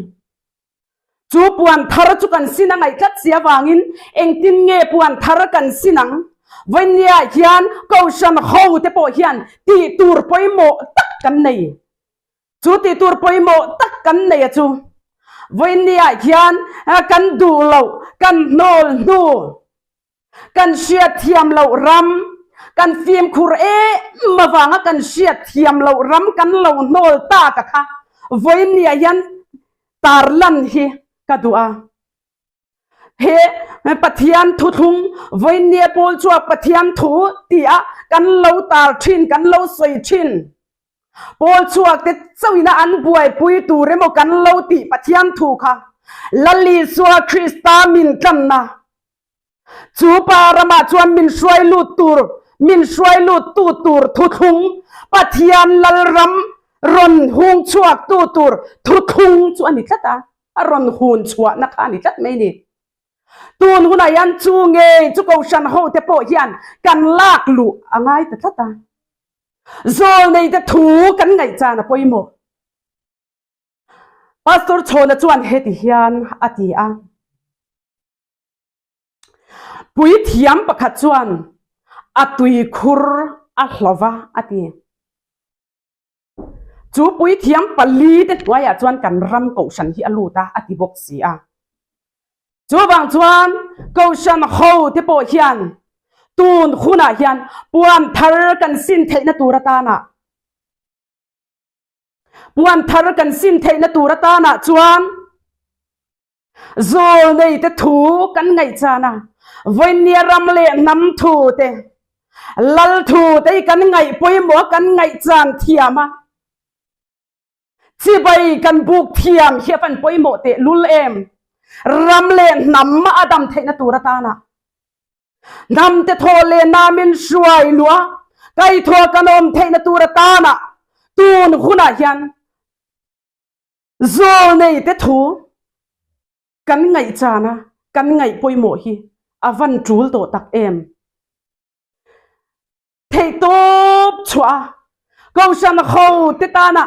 Chu puan thar chu kan sin a ngaih tlat si avangin engtin nge puan thar kan sin ang? Vawinia hian Kohhran ho te pawh hian tih tur pawimawh tak kan nei. Chu tih tur pawimawh tak kan nei a chu vawinia hian kan duh loh, kan hnawl hnu, Kan hriat thiam loh ram, kan fimkhur em avanga kan hriat thiam loh ram kan lo hnawl tak a kha vawinia hian tarlan hi. ka duh a. He Pathian thuthlung vawinia pawl chhuak Pathian thu tia kan lo tar thin, kan lo sawi thin. Pawl chhuak te chauhina an buaipui tur emaw kan lo tih Pathian thu kha Lal Isua Krista min tlanna Chu pa ramah chuan min hruai lut tur, min hruai lut tu tur thuthlung, Pathian Lalram rawn hung chhuak tu tur thuthlung chu a ni tlat a, a rawn hun chhuahna kha a ni tlat mai ni. Tun hunah hian chu ngei chu Kohhran hote pawh hian kan lak luh a ngai ta tlat a. Zawlneite thu kan ngaihchan a pawimawh. Pastor Chhawna chuan heti hian a ti a. Puithiam pakhat chuan a tuikhur a hlauh a, a ti. Chu puithiam pali te hnuaiah chuan kan ram kohhran hi a lut a, a ti bawk si a. Chuvang chuan kohhran ho te pawh hian tun hunah hian puan thar kan sin theihna tur atana puan thar kan sin theihna tur atanah chuan Zawlnei te thu kan ngaihchan a, vawinia ram leh hnam thu te, lal thu te hi kan ngaih pawimawh a, kan ngaihchan thiam a, chibai kan buk thiam hi a van pawimawh teh lul em? Ram leh hnam a dam theihna tur atana hnam te thaw leh namin hruai luah kaithuah kan awm theihna tur atana tun hunah hian Zawlnei te thu kan ngaihchan a, kan ngaih pawimawh hi a van tul tawh tak em? Theihtawp chhuah a, Kohhran ho te tana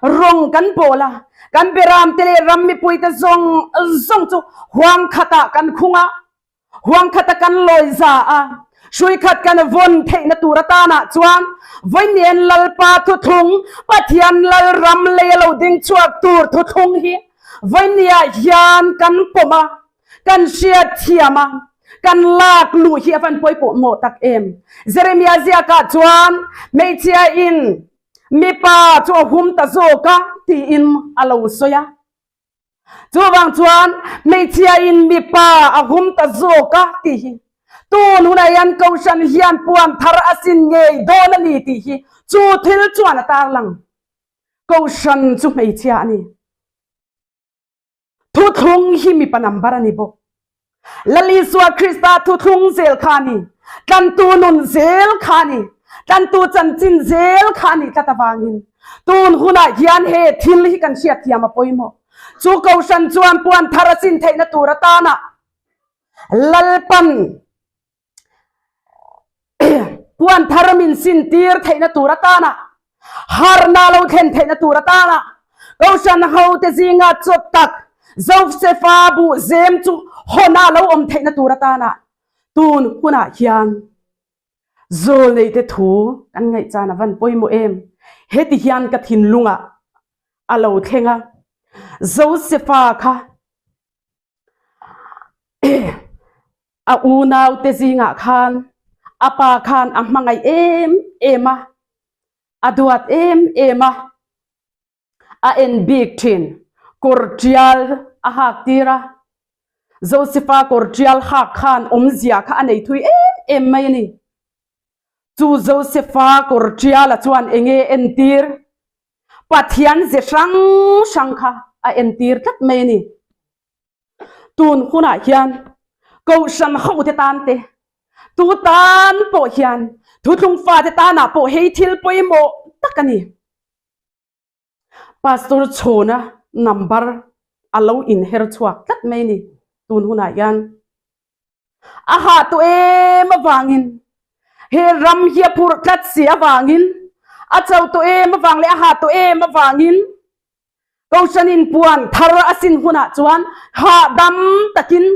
rawng kan pawl a, kan beram te leh ram mipui te zawng zawng chu huang khatah kan khung a, Huang khata kan lawi za a, hrui khat kan vawn theihna tur atanah chuan Vawiin Lalpa thuthlung, Pathian Lalram lei a lo ding chhuak tur thuthlung hi Vawinia hian kan pawm a, kan hriat thiam a, kan lak luh hi a van pawipawhmawh tak em. Jeremia ziakah chuan hmeichhia in mipa chu a hum ta zawk a tiin a lo sawi a. Chuvang chuan hmeichhia in mipa a hum ta zawk a tih hi tun hunah hian Kohhran hian puan thar a sin ngei dawn a ni tih hi chu thil chuan a tarlang. Kohhran chu hmeichhia a ni. Thuthlung hi mipa number a ni bawk. Lal Isua Krista thuthlung zel kha a ni, tlantu nun zel kha a ni, tlantu chanchin zel kha a nih tlat avangin tun hunah hian he thil hi kan hriatthiam a pawimawh. Chu Kohhran chuan puan thar a sin theihna tur atana Lalpan Puan thar min sin tir theihna tur atana harna lo thlen theihna tur atana Kohhran hote zinga chawt tak Josefa buh zem chu hawna lo awm theihna tur atana tun hunah hian Zawlneite thu kan ngaihchan a van pawimawh em? Heti hian ka thinlungah a lo thleng a, Josefa kha A unaute zingah khan a pa khan a hmangaih em em a, a duat em em a, a en bik thin. Kawr tial a hak tir a, Josefa kawr tial hak khan awmzia kha a nei thui em em mai a ni. Chu Josefa kawr tiala chuan enge entir? Pathian ze hrang hrang kha a entir tlat mai a ni. Tun hunah hian Kohhran hote tan te, tu tan pawh hian thuthlung fate tanah pawh hei thil pawimawh tak a ni. Pastor Chhawna number a lo inher chhuak tlat mai a ni tun hunah hian. A hah tawh em avangin he ram hi a phurh tlat si avangin a cho tawh em avang leh a hah tawh em avangin Kohhran in puan thar a sin hunah chuan hahdam takin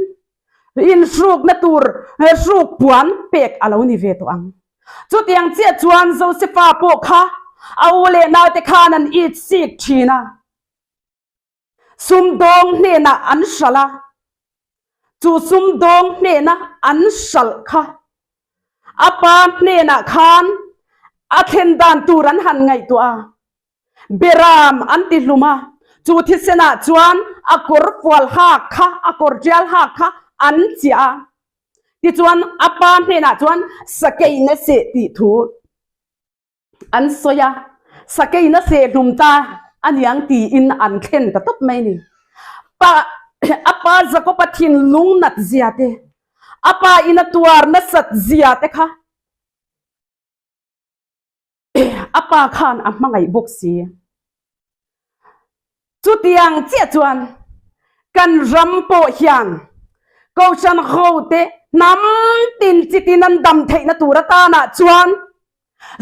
inhrukna tur hruk puan pek a lo ni ve tawh ang. Chutiang chiah chuan Josefa pawh kha a u leh naute khan an it sik thin a. Sumdawng hnenah an hralh a, chu sumdawng hnena an hralh kha a pa hnenah khan a thlen dan tur an han ngaihtuah a, Beram an ti hlum a, Chu thisenah chuan a kawr fual hak kha, a kawr tial hak kha an chiah a. Tichuan a pa hnenah chuan sakei na seh tih thu an sawi a, sakei na seh hlum ta a niang tiin an thlen ta tawp mai a ni. Pa a pa Jakob-a thinlung nat zia te, a pa in a tuar nasat zia te kha A pa khan a hmangaih bawk si. Chutiang chiah chuan kan ram pawh hian Kohhran hote hnam tin chitin an dam theihna tur atanah chuan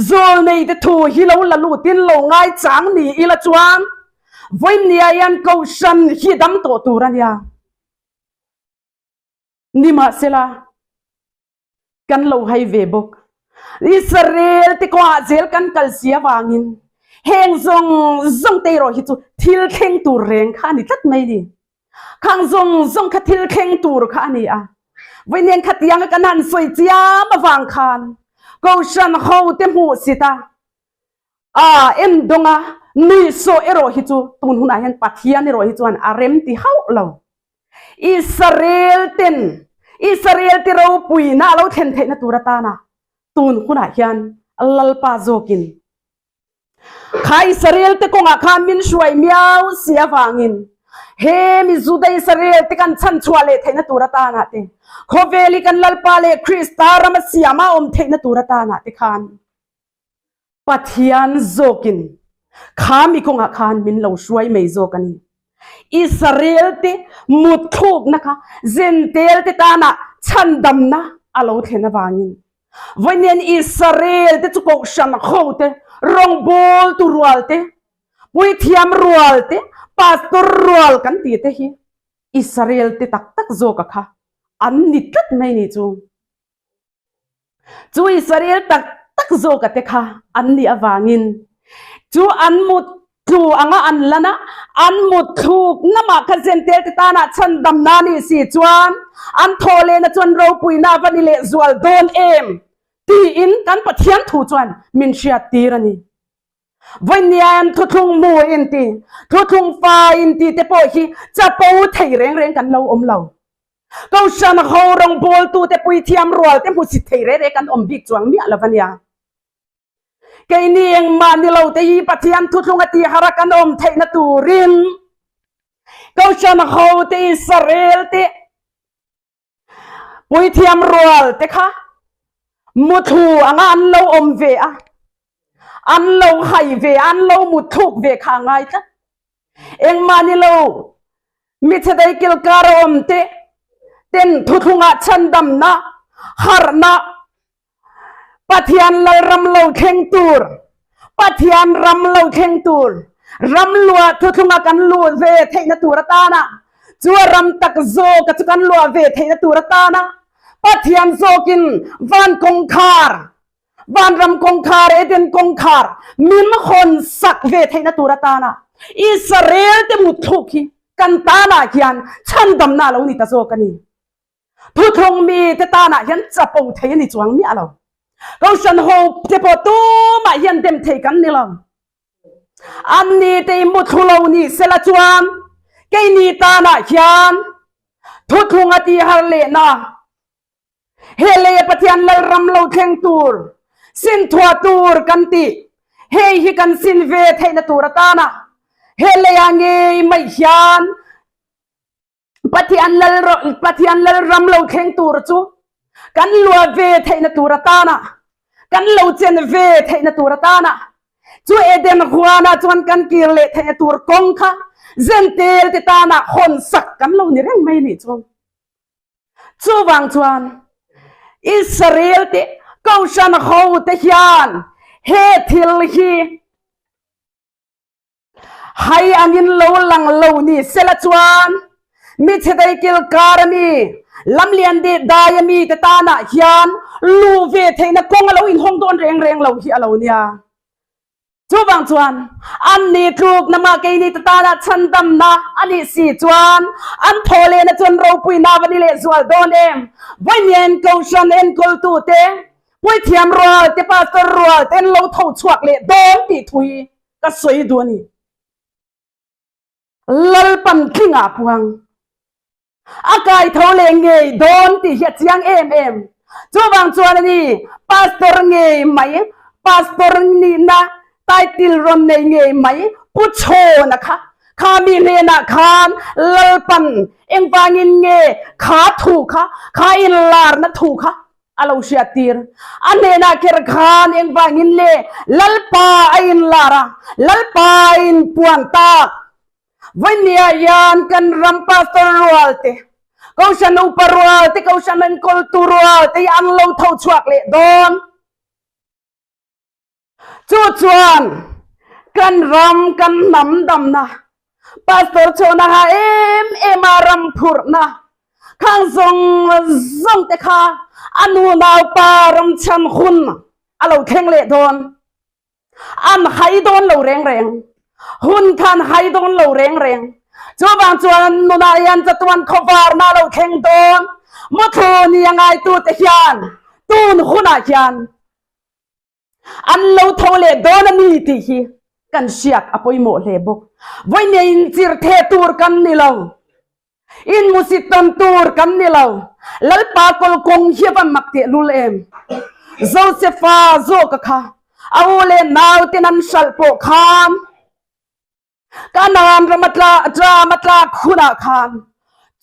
Zawlneite thu hi lo la lutin lo ngaichang ni ila chuan vawinia hian Kohhran hi dam tawh tur a nia. Nimahsela. kan lo hai ve bawk. Israel te kawngah zel kan kal si avangin heng zawng zawng te erawh hi chu thil thleng tur reng kha a ni tlat mai ni. Khang zawng zawng kha thil thleng tur kha a ni a. Vawiin khatianga kan han sawi chiam avang khan Kohhran ho te hmuh sit a, a en dawnga nuihsawh erawh hi chu tun hunah hian Pathian erawh hi chuan a rem ti hauh lo. Israel ten Israel te ropuina a lo thlen theihna tur atana tun hunah hian Lalpa zawkin kha Israel te kawngah khan min hruai miau si avangin he mi Juda Israel te kan chhan chhuah leh theihna tur atana te khawvel hi kan Lalpa leh Krista rama siama awm theihna tur atana te khan Pathian zawkin kha mi kawngah khan min lo hruai mai zawk a ni. Israel te mutthlukna kha Jentail te tana chhandamna a lo thlen avangin vawiin Israel te chu kohhran ho te, rawngbawltu rual te, puithiam rual te, pastor rual kan tih te hi Israel te tak tak zawka kha an ni tlat mai ni chu. Chu Israel tak tak zawka te kha an nih avangin chu an mut tlu anga an lan a, an mut thluk namah kha Jentail te tanah chhandamna a nih si chuan an thawh lehna chuan ropuina a va ni leh zual dawn em tiin kan Pathian thu chuan min hriattir a ni. Vawinia an thuthlung hmu inti, thuthlung fa inti te pawh hi chapo thei reng reng kan lo awm lo. Kohhran ho rawngbawltute puithiam rual te hmusit thei reng reng kan awm bik chuang miah lo a nia. Keini engmah ni lo te hi Pathian thuthlung a tihar a kan awm theihna turin Kohhran ho te Israel te Puithiam rual te kha muthlu anga an lo awm ve a, an lo hai ve a, an lo muthluk ve kha a ngai tlat. Engmah ni lo, michhedei kilkar a awm te ten thuthlungah chhandamna, harhna, Pathian Lalram lo thleng tur, Pathian ram lo thleng tur, ram luah thuthlunga kan luh ve theihna tur atana, chu a ram tak zawka chu kan luah ve theihna tur atana Pathian zawkin van kawngkhar, vanram kawngkhar, Eden kawngkhar min hawn sak ve theihna tur atana Israel te mutthluk hi kan tanah hian chhandamna a lo ni ta zawk a ni. Thuthlung mi te tanah hian chapo thei a ni chuang miah lo. Kohhran ho te pawh tumah hian dem thei kan ni lo. An ni te i muthlu lo ni sela chuan keini tanah hian thuthlung a tihar lehna he leia Pathian Lalram lo thleng tur sin thuah tur kan tih hei hi kan sin ve theihna tur atana he leia ngei mai hian Pathian lal Pathian lal ram lo thleng tur chu kan luah ve theihna tur atana kan lo chen ve theihna tur atana chu Eden huana chuan kan kir leh theihna tur kawng kha Jentail te tana hawn sak kan lo ni reng mai nih chu. Chuvang chuan Israel te Kohhran ho te hian he thil hi Hai angin lo lang lo ni sela chuan mi chhedei kilkar ami, lamlian deh dai ami te tanah hian luh ve theihna kawng a lo inhawng dawn reng reng lo hi a lo nia. Chuvang chuan an ni tlukna mah keini te tanah chhandamna a nih si chuan an thaw lehna chuan ropuina va ni lehzual dawn em? Vawiin Kohhran enkawltute, puithiam rual te, pastor rual te an lo tho chhuak leh dawn tih thu hi ka sawi duh a ni. Lalpan tlingah puang. A kai tho leh ngei dawn tih hi a chiang em em. Chuvang chuan a ni, Pastor ngei mai, Pastor nihna title rawn nei ngei mai Pu Chhawna kha, kha mi hnenah khan Lalpan engvangin nge kha thu kha, kha inlarna thu kha a lo hriat tir. A hnenah kher khan engvangin le Lalpa a inlar a, Lalpa a inpuan tak. Vawinia hian kan ram pastor rual te, kohhran upa rual te, kohhran enkawltu rual te hi an lo tho chhuak leh dawn. Chu chuan kan ram kan hnam damna pastor chhawna ha em em a ram phurhna khang zawng zawng te kha a nu naupa ram chhan hun a lo thleng leh dawn. An hai dawn lo reng reng. Hun kha an hai dawn lo reng reng. Chuvang chuan an nunah hian chatuan khawvarna a lo thleng dawn. Muthlu ni a ngaitute hian tun hunah hian an lo tho leh dawn a ni tih hi kan hriat a pawimawh hle bawk. Vawinia inchir theh tur kan ni lo. Inmusit tawn tur kan ni lo. Lalpa kawlkawng hi a van mak tehlul em? Josefa zawka kha a u leh nauten an hralh pawh khan Kanaan rama tla ṭam a tlak hunah khan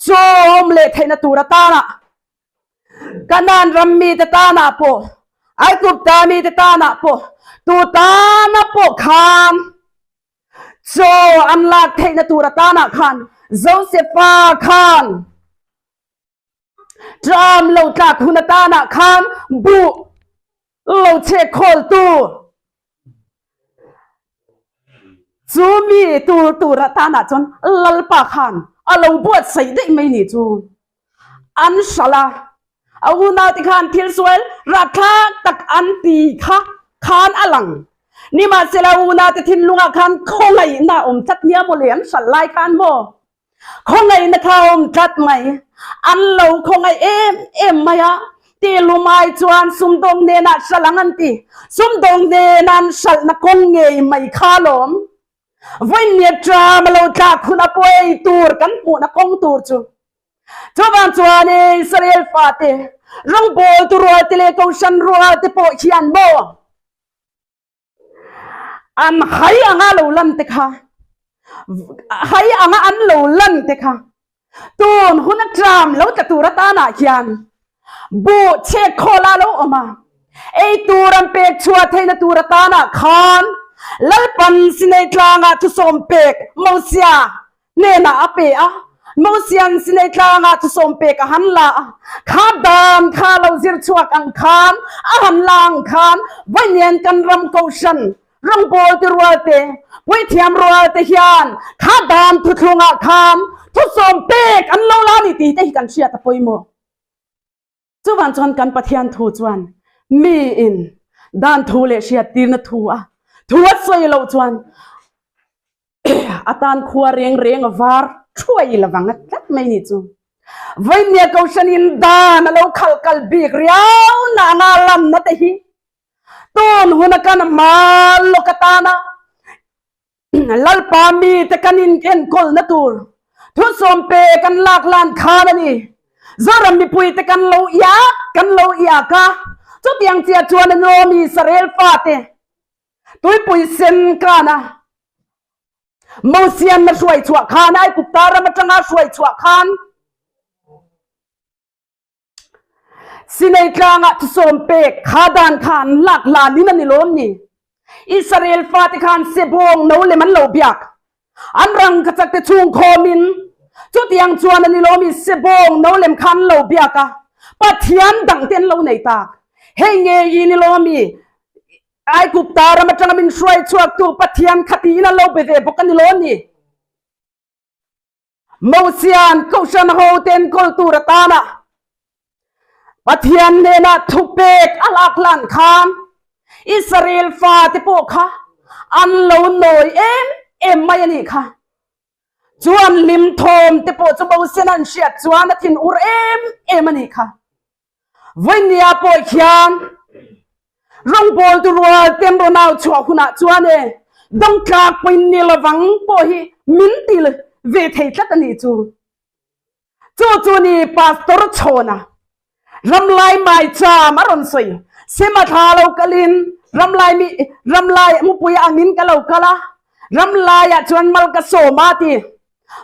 chawm leh theihna tur atanah Kanaan ram mite tanah pawh Aigupta mite tanah pawh tu tana pawh khan Chaw an lak theihna tur atanah khan Josefa khan ṭam lo tlak hun atanah khan buh lo chhek khawltu chu mi tur tur atanah chuan Lalpa khan a lo buatsaih daih mai ni chu an hralh a. A unaute khan thil sual rapthlak tak an ti kha khan a lang. Nimahsela unaute thinlungah khan khawngaihna a awm tlat nia maw le an hralh lai khan maw? Khawngaihna kha a awm tlat mai. An lo khawngaih em em mai a, ti lumai chuan sumdawng hnenah hralh ang an ti. Sumdawng hnena an hralhna kawng ngei mai kha alawm. Vawinia ṭam a lo tlak hun a pawi tur kan hmuhna kawng tur chu. Chuvang chuan Israel fate rawngbawltu rualte leh kohhran rualte pawh hian maw an hai anga lo lan te kha hai anga an lo lan te kha tun hun a ṭam lo tla tur atanah hian buh chhek khawl a lo awm a, ei tur an pek chhuah theihna tur atanah khan Lalpan Sinai tlangah thusawm pek Mosia hnenah a pe a, Mosian Sinai tlangah thusawm pek a han la a, kha dan kha lo zir chhuak ang khan a han la ang khan vawiin kan ram kohhran rawngbawlte rualte, puithiam rualte hian kha dan thuthlungah khan thusawm pek an lo la a ni tih te hi kan hriat a pawimawh. Chuvang chuan kan Pathian thu chuan miin dan thu leh hriattirna thu a thu a sawi loh chuan a tan khua reng reng a var thuai lovang a tlat mai ni chu. Vawinia Kohhranin dan a lo khalh kal bik riau na anga lanna te hi tun huna kan hma lawk atana Lalpa mite kan inenkawlna tur thusawm pe kan lak lan khan a ni. Zoram mipuite kan lo iak kan lo iak a, chutiang chiah chuan a nuam Israel fate tuipui sen kana Mosian a hruai chhuah khan Aigupta ram atanga hruai chhuah khan Sinai tlangah thusawm pek kha dan kha an lak hlanin a ni lawm ni? Israel fate khan sebawng no lem an lo biak. An rangkachak te chhung khawmin chutiang chuan a ni lawm i sebawng no lem kha an lo biak a, Pathian dang te an lo nei tak. Hei ngei i ni lawm i Aigupta ram atanga min hruai chhuaktu Pathian kha tiin an lo be ve bawk a ni lawm ni? Mosian Kohhran hote enkawl tur atana Pathian hnenah thupek a lak hlan khan Israel fate pawh kha an lo nawi em em mai a nih kha. Chuan hlim thawm te pawh chu Mosian an hriat chuan a thinur em em a nih kha. Vawinia pawh hian rawngbawltu rual ten rawn au chhuah hunah chuan e dawngtlak pawhin ni lovang pawh hi min ti. ve thei tlat a nih chu. Chu chu ni Pastor Chhawna ramlai maicham a rawn sawi. Sema thla lo kalin ramlai mi ramlai mupui angin ka lo kal a, ramlaiah chuan mal ka sawm a ti.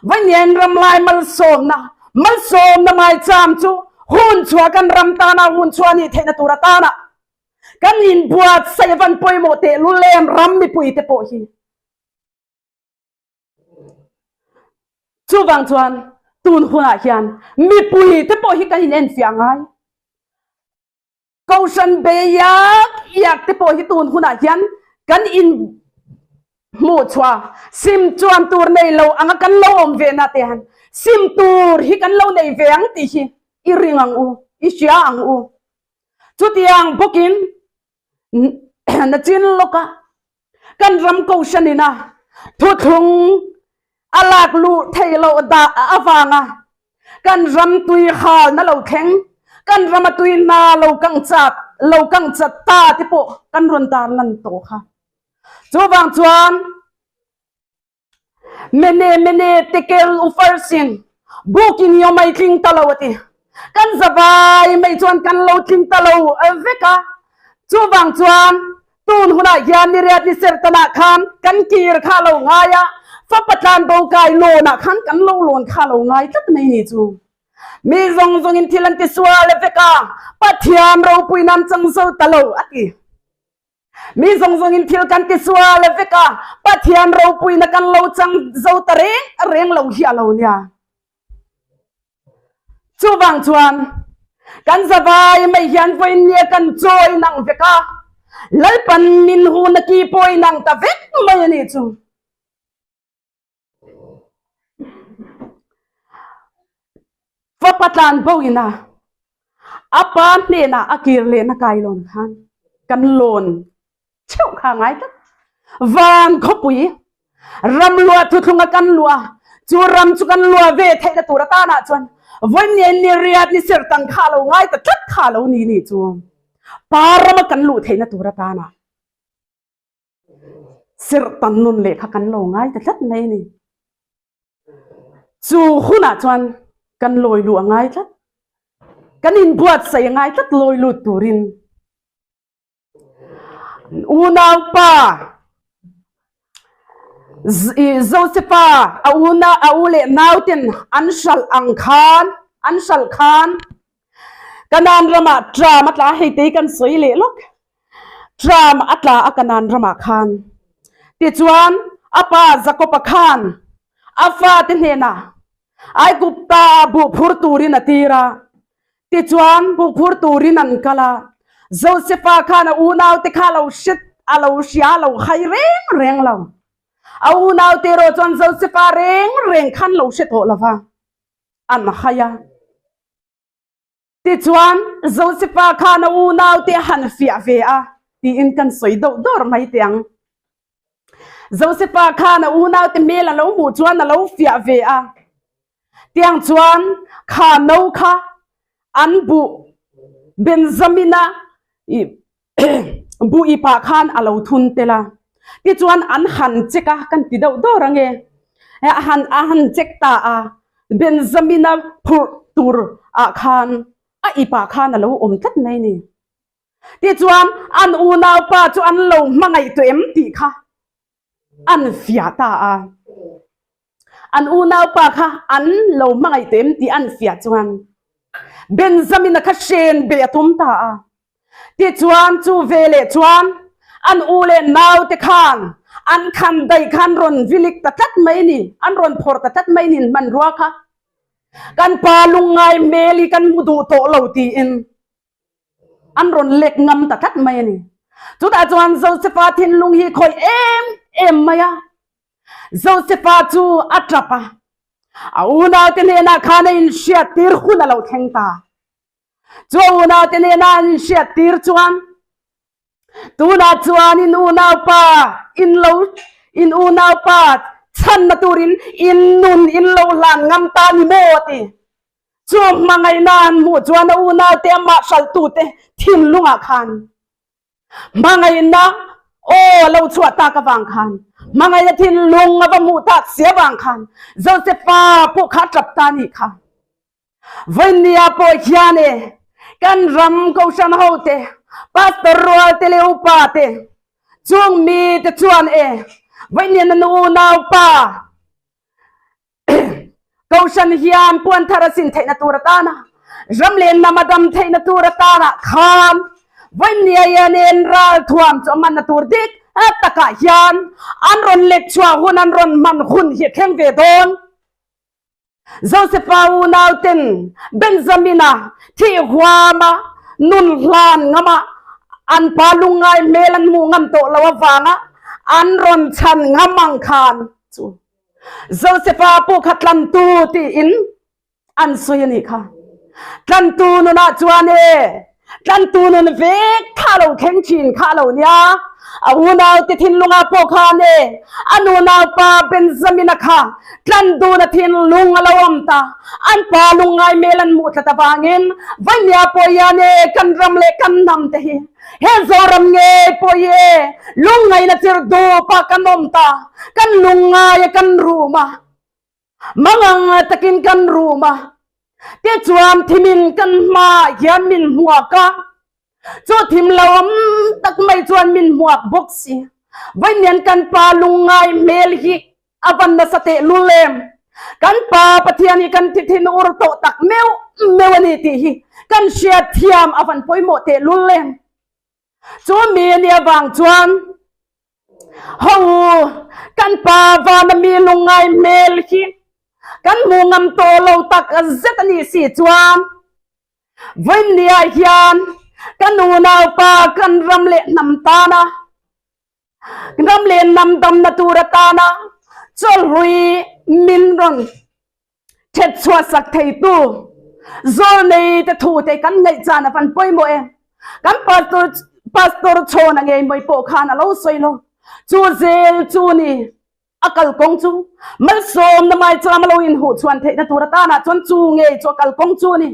Vawiin ramlai malsawmna malsawmna maicham chu hun chhuah kan ram tana hun chhuah a nih theihna tur atana kan inbuatsaih avan pawimawh tehlul em ram mipuite pawh hi. Chuvang chuan tun hunah hian mipui te pawh hi kan in enfiah ngai. Kohhran be iak iak te pawh hi tun hunah hian kan in hmuh chhuah sim chuan tur nei lo anga kan lo awm ve na te han sim tur hi kan lo nei ve ang tih hi i ring ang u, i hria ang u. Chutiang bawkin nachin lawka kan ram kohhran ina thuthlung a lak luh theih loh dah avanga kan ram tui halna lo thleng, kan rama tui hna lo kang chat lo kang chat ta te pawh kan rawn tarlan tawh kha. Chuvang chuan Mene mene tekel ufarsin bukin hi awm ai tling ta lo a ti. Kan zavai mai chuan kan lo tling ta lo vek a. Chuvang chuan tun hunah hian niriat ni sertanah khan kan kir kha lo ngai a, fapa tlan bo kai lawnah khan kan lo lawn kha lo ngai tlat mai ni chu. Mi zawng zawngin thil an ti sual vek a, Pathian ropui nan chang zo ta lo a ti. Mi zawng zawngin thil kan ti sual vek a, Pathian ropuina kan lo chang zo ta reng reng lo hi a lo nia. Chuvang chuan kan zavai mai hian vawiin nia kan chawi nang vek a, Lalpan min huna ki pawi nang ta vek mai a nih chu. Fapa tlan bo ina a pa hnenah a kir lehna kailawn khan kan lawn theuh kha ngai tlat. Van khawpui ram luah thuthlunga kan luah chu ram chu kan luah ve theihna tur atanah chuan vawiin ni riat ni sertang kha lo ngai ta tlat kha lo ni ni chu pa rama kan luh theihna tur atana. Serhtan nun leh kha kan lo ngai ta tlat mai a ni. Chu hunah chuan kan lawi luh a ngai tlat. Kan inbuatsaih a ngai tlat lawi lut turin. Unaupa Josefa a una a u leh nauten an hralh ang khan an hralh khan Kanaan ramah tram a tla hei tei kan sawi leh lawk. Tram a tla a Kanaan ramah khan. Tichuan, a pa Jakob-a khan a fate hnenah Aigupta-ah buh phur turin a tir a. Tichuan, buh phur turin an kal a. Josefa khan a unaute kha a lo hre, a lo hria, a lo hai reng reng lo. A unaute erawh chuan Josefa reng reng khan lo hre tawh lo va, an hai a. Tichuan, Josefa khan a unaute a han fiah ve a, tiin kan sawi deuh dawr mai teh ang. Josefa khan a unaute hmel a lo hmuh chuan a lo fiah ve a. Tiang chuan kha no kha an buh Benjamina buh ipah khan a lo thun tel a. Tichuan an han check a, kan ti deuh dawr ange. A han a han check ta a, Benjamina phurh tur ah khan a ipah khan a lo awm tlat mai a ni. Tichuan an unaupa chu an lo hmangaih tawh em tih kha an fiah ta a. An unaupa kha an lo hmangaih tawh em tih an fiah chuan Benjamina kha hren be a tum ta a. Tichuan chu veleh chuan an u leh naute khan an khan daih khan rawn vilik ta tlat mai a ni, an rawn phawrh ta tlat mai a ni hmanrua kha. Kan pa lungngai hmel hi kan hmu duh tawh lo tiin an rawn lek ngam ta tlat mai a ni. Chutah chuan Josefa thinlung hi khawih em em mai a. Josefa chu a tap a, a unaute hnenah khan a inhriat tir hun a lo thleng ta. Chu a unaute hnena an inhriat tir chuan, Tunah chuan in unaupa in lo in unaupa chhanna turin in nun in lo hlan ngam ta ni maw a ti. Chu hmangaihna an hmuh chuan a unaute amah hralhtute thinlungah khan hmangaihna aw a lo chhuah tak avang khan. Hmangaihna thinlung a va hmuh tak si avang khan Josefa pawh kha a tap ta a nih kha. Vawinia pawh hian e kan ram kohhran ho te, pastor rual te leh upa te, chung mi te chuan e vawinia na unaupa kohhran hian puan thar a sin theihna tur atana ram leh hnam a dam theihna tur atana khan vawinia hian en ral thuam chu a hmanna tur dik takah hian an rawn let chhuah hun an rawn hman hun hi a thleng ve dawn. Josefa unauten Benjamina thih huama nun hlan ngama an pa lungngai hmel an hmuh ngam tawh lo avanga an rawn chhan ngam ang khan chu Josefa pawh kha tlantu tiin an sawi a nih kha. Tlantu nunah chuan e, tlantu nun vek kha lo thleng thin kha a lo nia. A unaute thinlungah pawh khan e, a nunaupa Benjamina kha tlan duna thinlung a lo awm ta. An pa lungngai hmel an hmuh tlat avangin Vainia pawh hian e, kan ram leh kan hnam te hi he Zoram ngei pawh hi e, lungngaihna chir dupa kan awm ta. Kan lungngai a kan rum a. Mangang takin kan rum a, tichuan thimin kan hmaah hian min hmuak a, chu thim lo awm tak mai chuan min hmuak bawk si. Vawiin kan pa lungngai hmel hi a van nasa teh lul em? Kan pa Pathian hi kan thi thin ur tawh tak meuh meuh a ni tih hi kan hriatthiam a van pawimawh teh lul em? Chu mi a nih avang chuan Ho u, kan pa vana mi lungngai hmel hi kan hmu ngam tawh lo tak zet a nih si chuan vawiinniah hian kan unaupa kan ram leh hnam tana ram leh hnam damna tur atana chawlhlui min rawn Ṭhet chhuah sak theitu zawlnei te thu te kan ngaih chan a van pawimawh em. Kan pastor pastor chhawn a ngei mai pawh khan a lo sawi lo. Chu zel chu ni a kalkawng chu malsawmna mai cham a lo inhuh chhuan theihna tur atanah chuan chu ngei chu a kalkawng chu ni.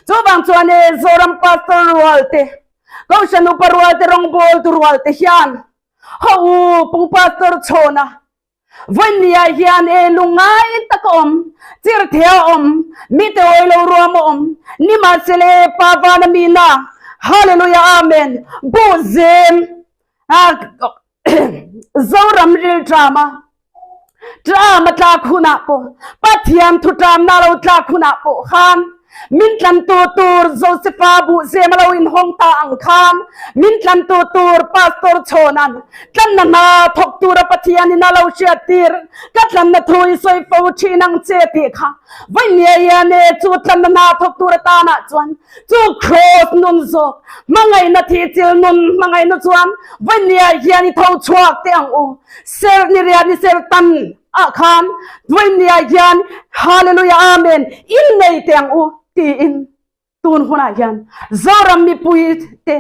Chuvang chuan e Zoram pastor rual te, Kohhran upa rual te, rawngbawltu rual te hian ho u Pu Pastor Chhawna Vawinia hian e lungngai tak a awm, chirthei a awm, mite awi lo ruam a awm, nimahsele Pa vana mina, Hallelujah Amen, buh zem Zoram rilṭam a ṭam a tlak hunah pawh Pathian thuṭamna a lo tlak hunah pawh khan Min tlantu tur Josefa buhzem a lo inhawng ta ang khan min tlantu tur Pastor Chhawna'n tlanna hna thawk tura Pathianin a lo hriattir ka tlanna thu i sawi fo thin ang che tih kha vawinia hian e chu tlanna hna thawk tur atanah chuan chu Kraws nun zawk hmangaihna thihchil nun hmangaihna chuan vawinia hian i tho chhuak teh ang u serh ni riat ni serh tan ah khan vawinia hian Hallelujah Amen in nei teh ang u tiin tun hunah hian Zoram mipui te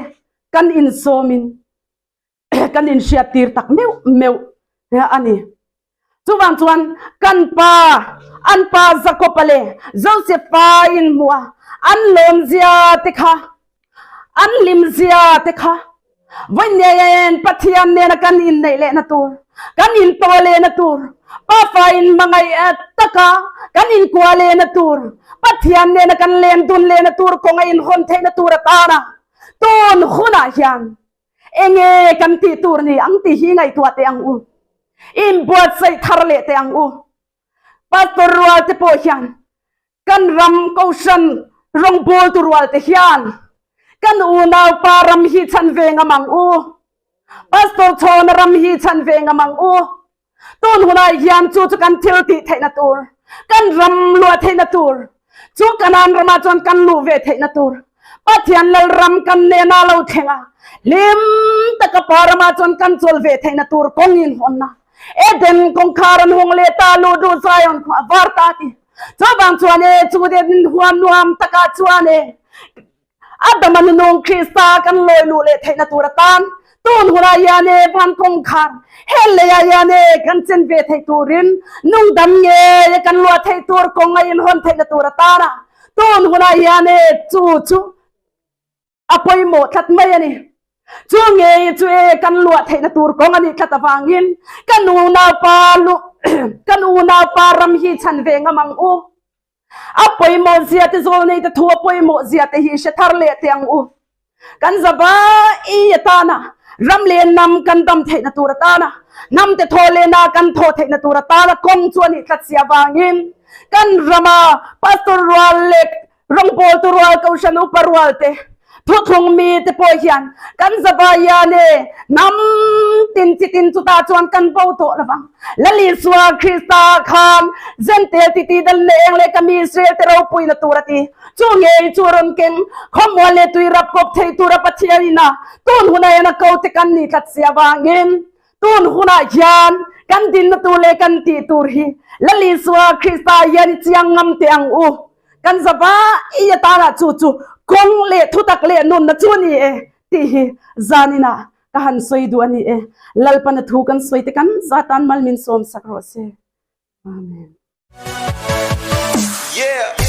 kan insawmin kan inhriattir tak meuh meuh a ni. Chuvang chuan kan pa an pa Jakob-a leh Joseph-a inhmuh a an lawmzia te kha An hlimzia te kha vawiin Pathian nena kan inneih lehna tur, kan intawh lehna tur, Pafa inhmangaih taka kan inkuah lehna tur, Pathian nena kan len dun lehna tur kawnga inhawn theihna tur atana tun hunah hian enge kan tih tur ni ang tih hi ngaihtuah teh ang u. Inbuatsaih thar leh teh ang u. Pastor rual te pawh hian Kan ram kohhran rawngbawltu rual te hian kan unaupa ram hi chhan ve ngam ang u. Pastor Chhawna ram hi chhan ve ngam ang u. Tun hunah hian chu chu kan thil tih theihna tur, kan ram luah theihna tur, chu Kanaan ramah chuan kan luh ve theihna tur, Pathian Lalram kan nena lo thleng a, hlim taka pa ramah chuan kan chawl ve theihna tur kawng inhawnna Eden kawngkhar an hawng leh ta, luh duh Zion khua a var ta ti. Chuvang chuan e, chu den huam nuam takah chuan e, Adama nunung Krista kan lawi luh leh theihna tur atan tun hunah hian e van kawngkhar he leiah hian e kan chen ve theih turin nungdam ngei e kan luah theih tur kawng a inhawn theihna tur atana tun hunah hian e chu chu a pawimawh tlat mai a ni. Chu ngei chu e kan luah theihna tur kawng a nih tlat avangin kan unaupa lu kan unaupa ram hi chhan ve ngam ang u. A pawimawh zia te zawl nei te thu a pawimawh zia te hi hre thar leh teh ang u. Kan zavai atana ram leh hnam kan dam theihna tur atana hnam te thaw leh na kan thaw theihna tur atana kawng chu a nih tlat si avangin kan rama pastor rual leh Rawngbawltu rual Kohhran upa rual te, thuthlung mi te pawh hian kan zavai hian e hnam tin chi tin chutah chuan kan bo tawh lo vang. Lal Isua Krista khan Zentel titi dal leh eng leh ka mi Israel te ropuina tur a ti. Chu ngei chu rawn keng khawmual leh tui rap kawp thei tura Pathian ina tun hunah hian a ko te kan ni tlat si avangin Tun hunah hian kan dinna tur leh kan tih tur hi Lal Isua Krista hian i chiang ngam teh ang u. Kan zavai atana chu chu kawng leh thutak leh nunna chu a ni e tih hi zaninah ka han sawi duh a ni e. Lalpana thu kan sawi te kan zatan mal min sawm sak rawh se. Amen. Yeah.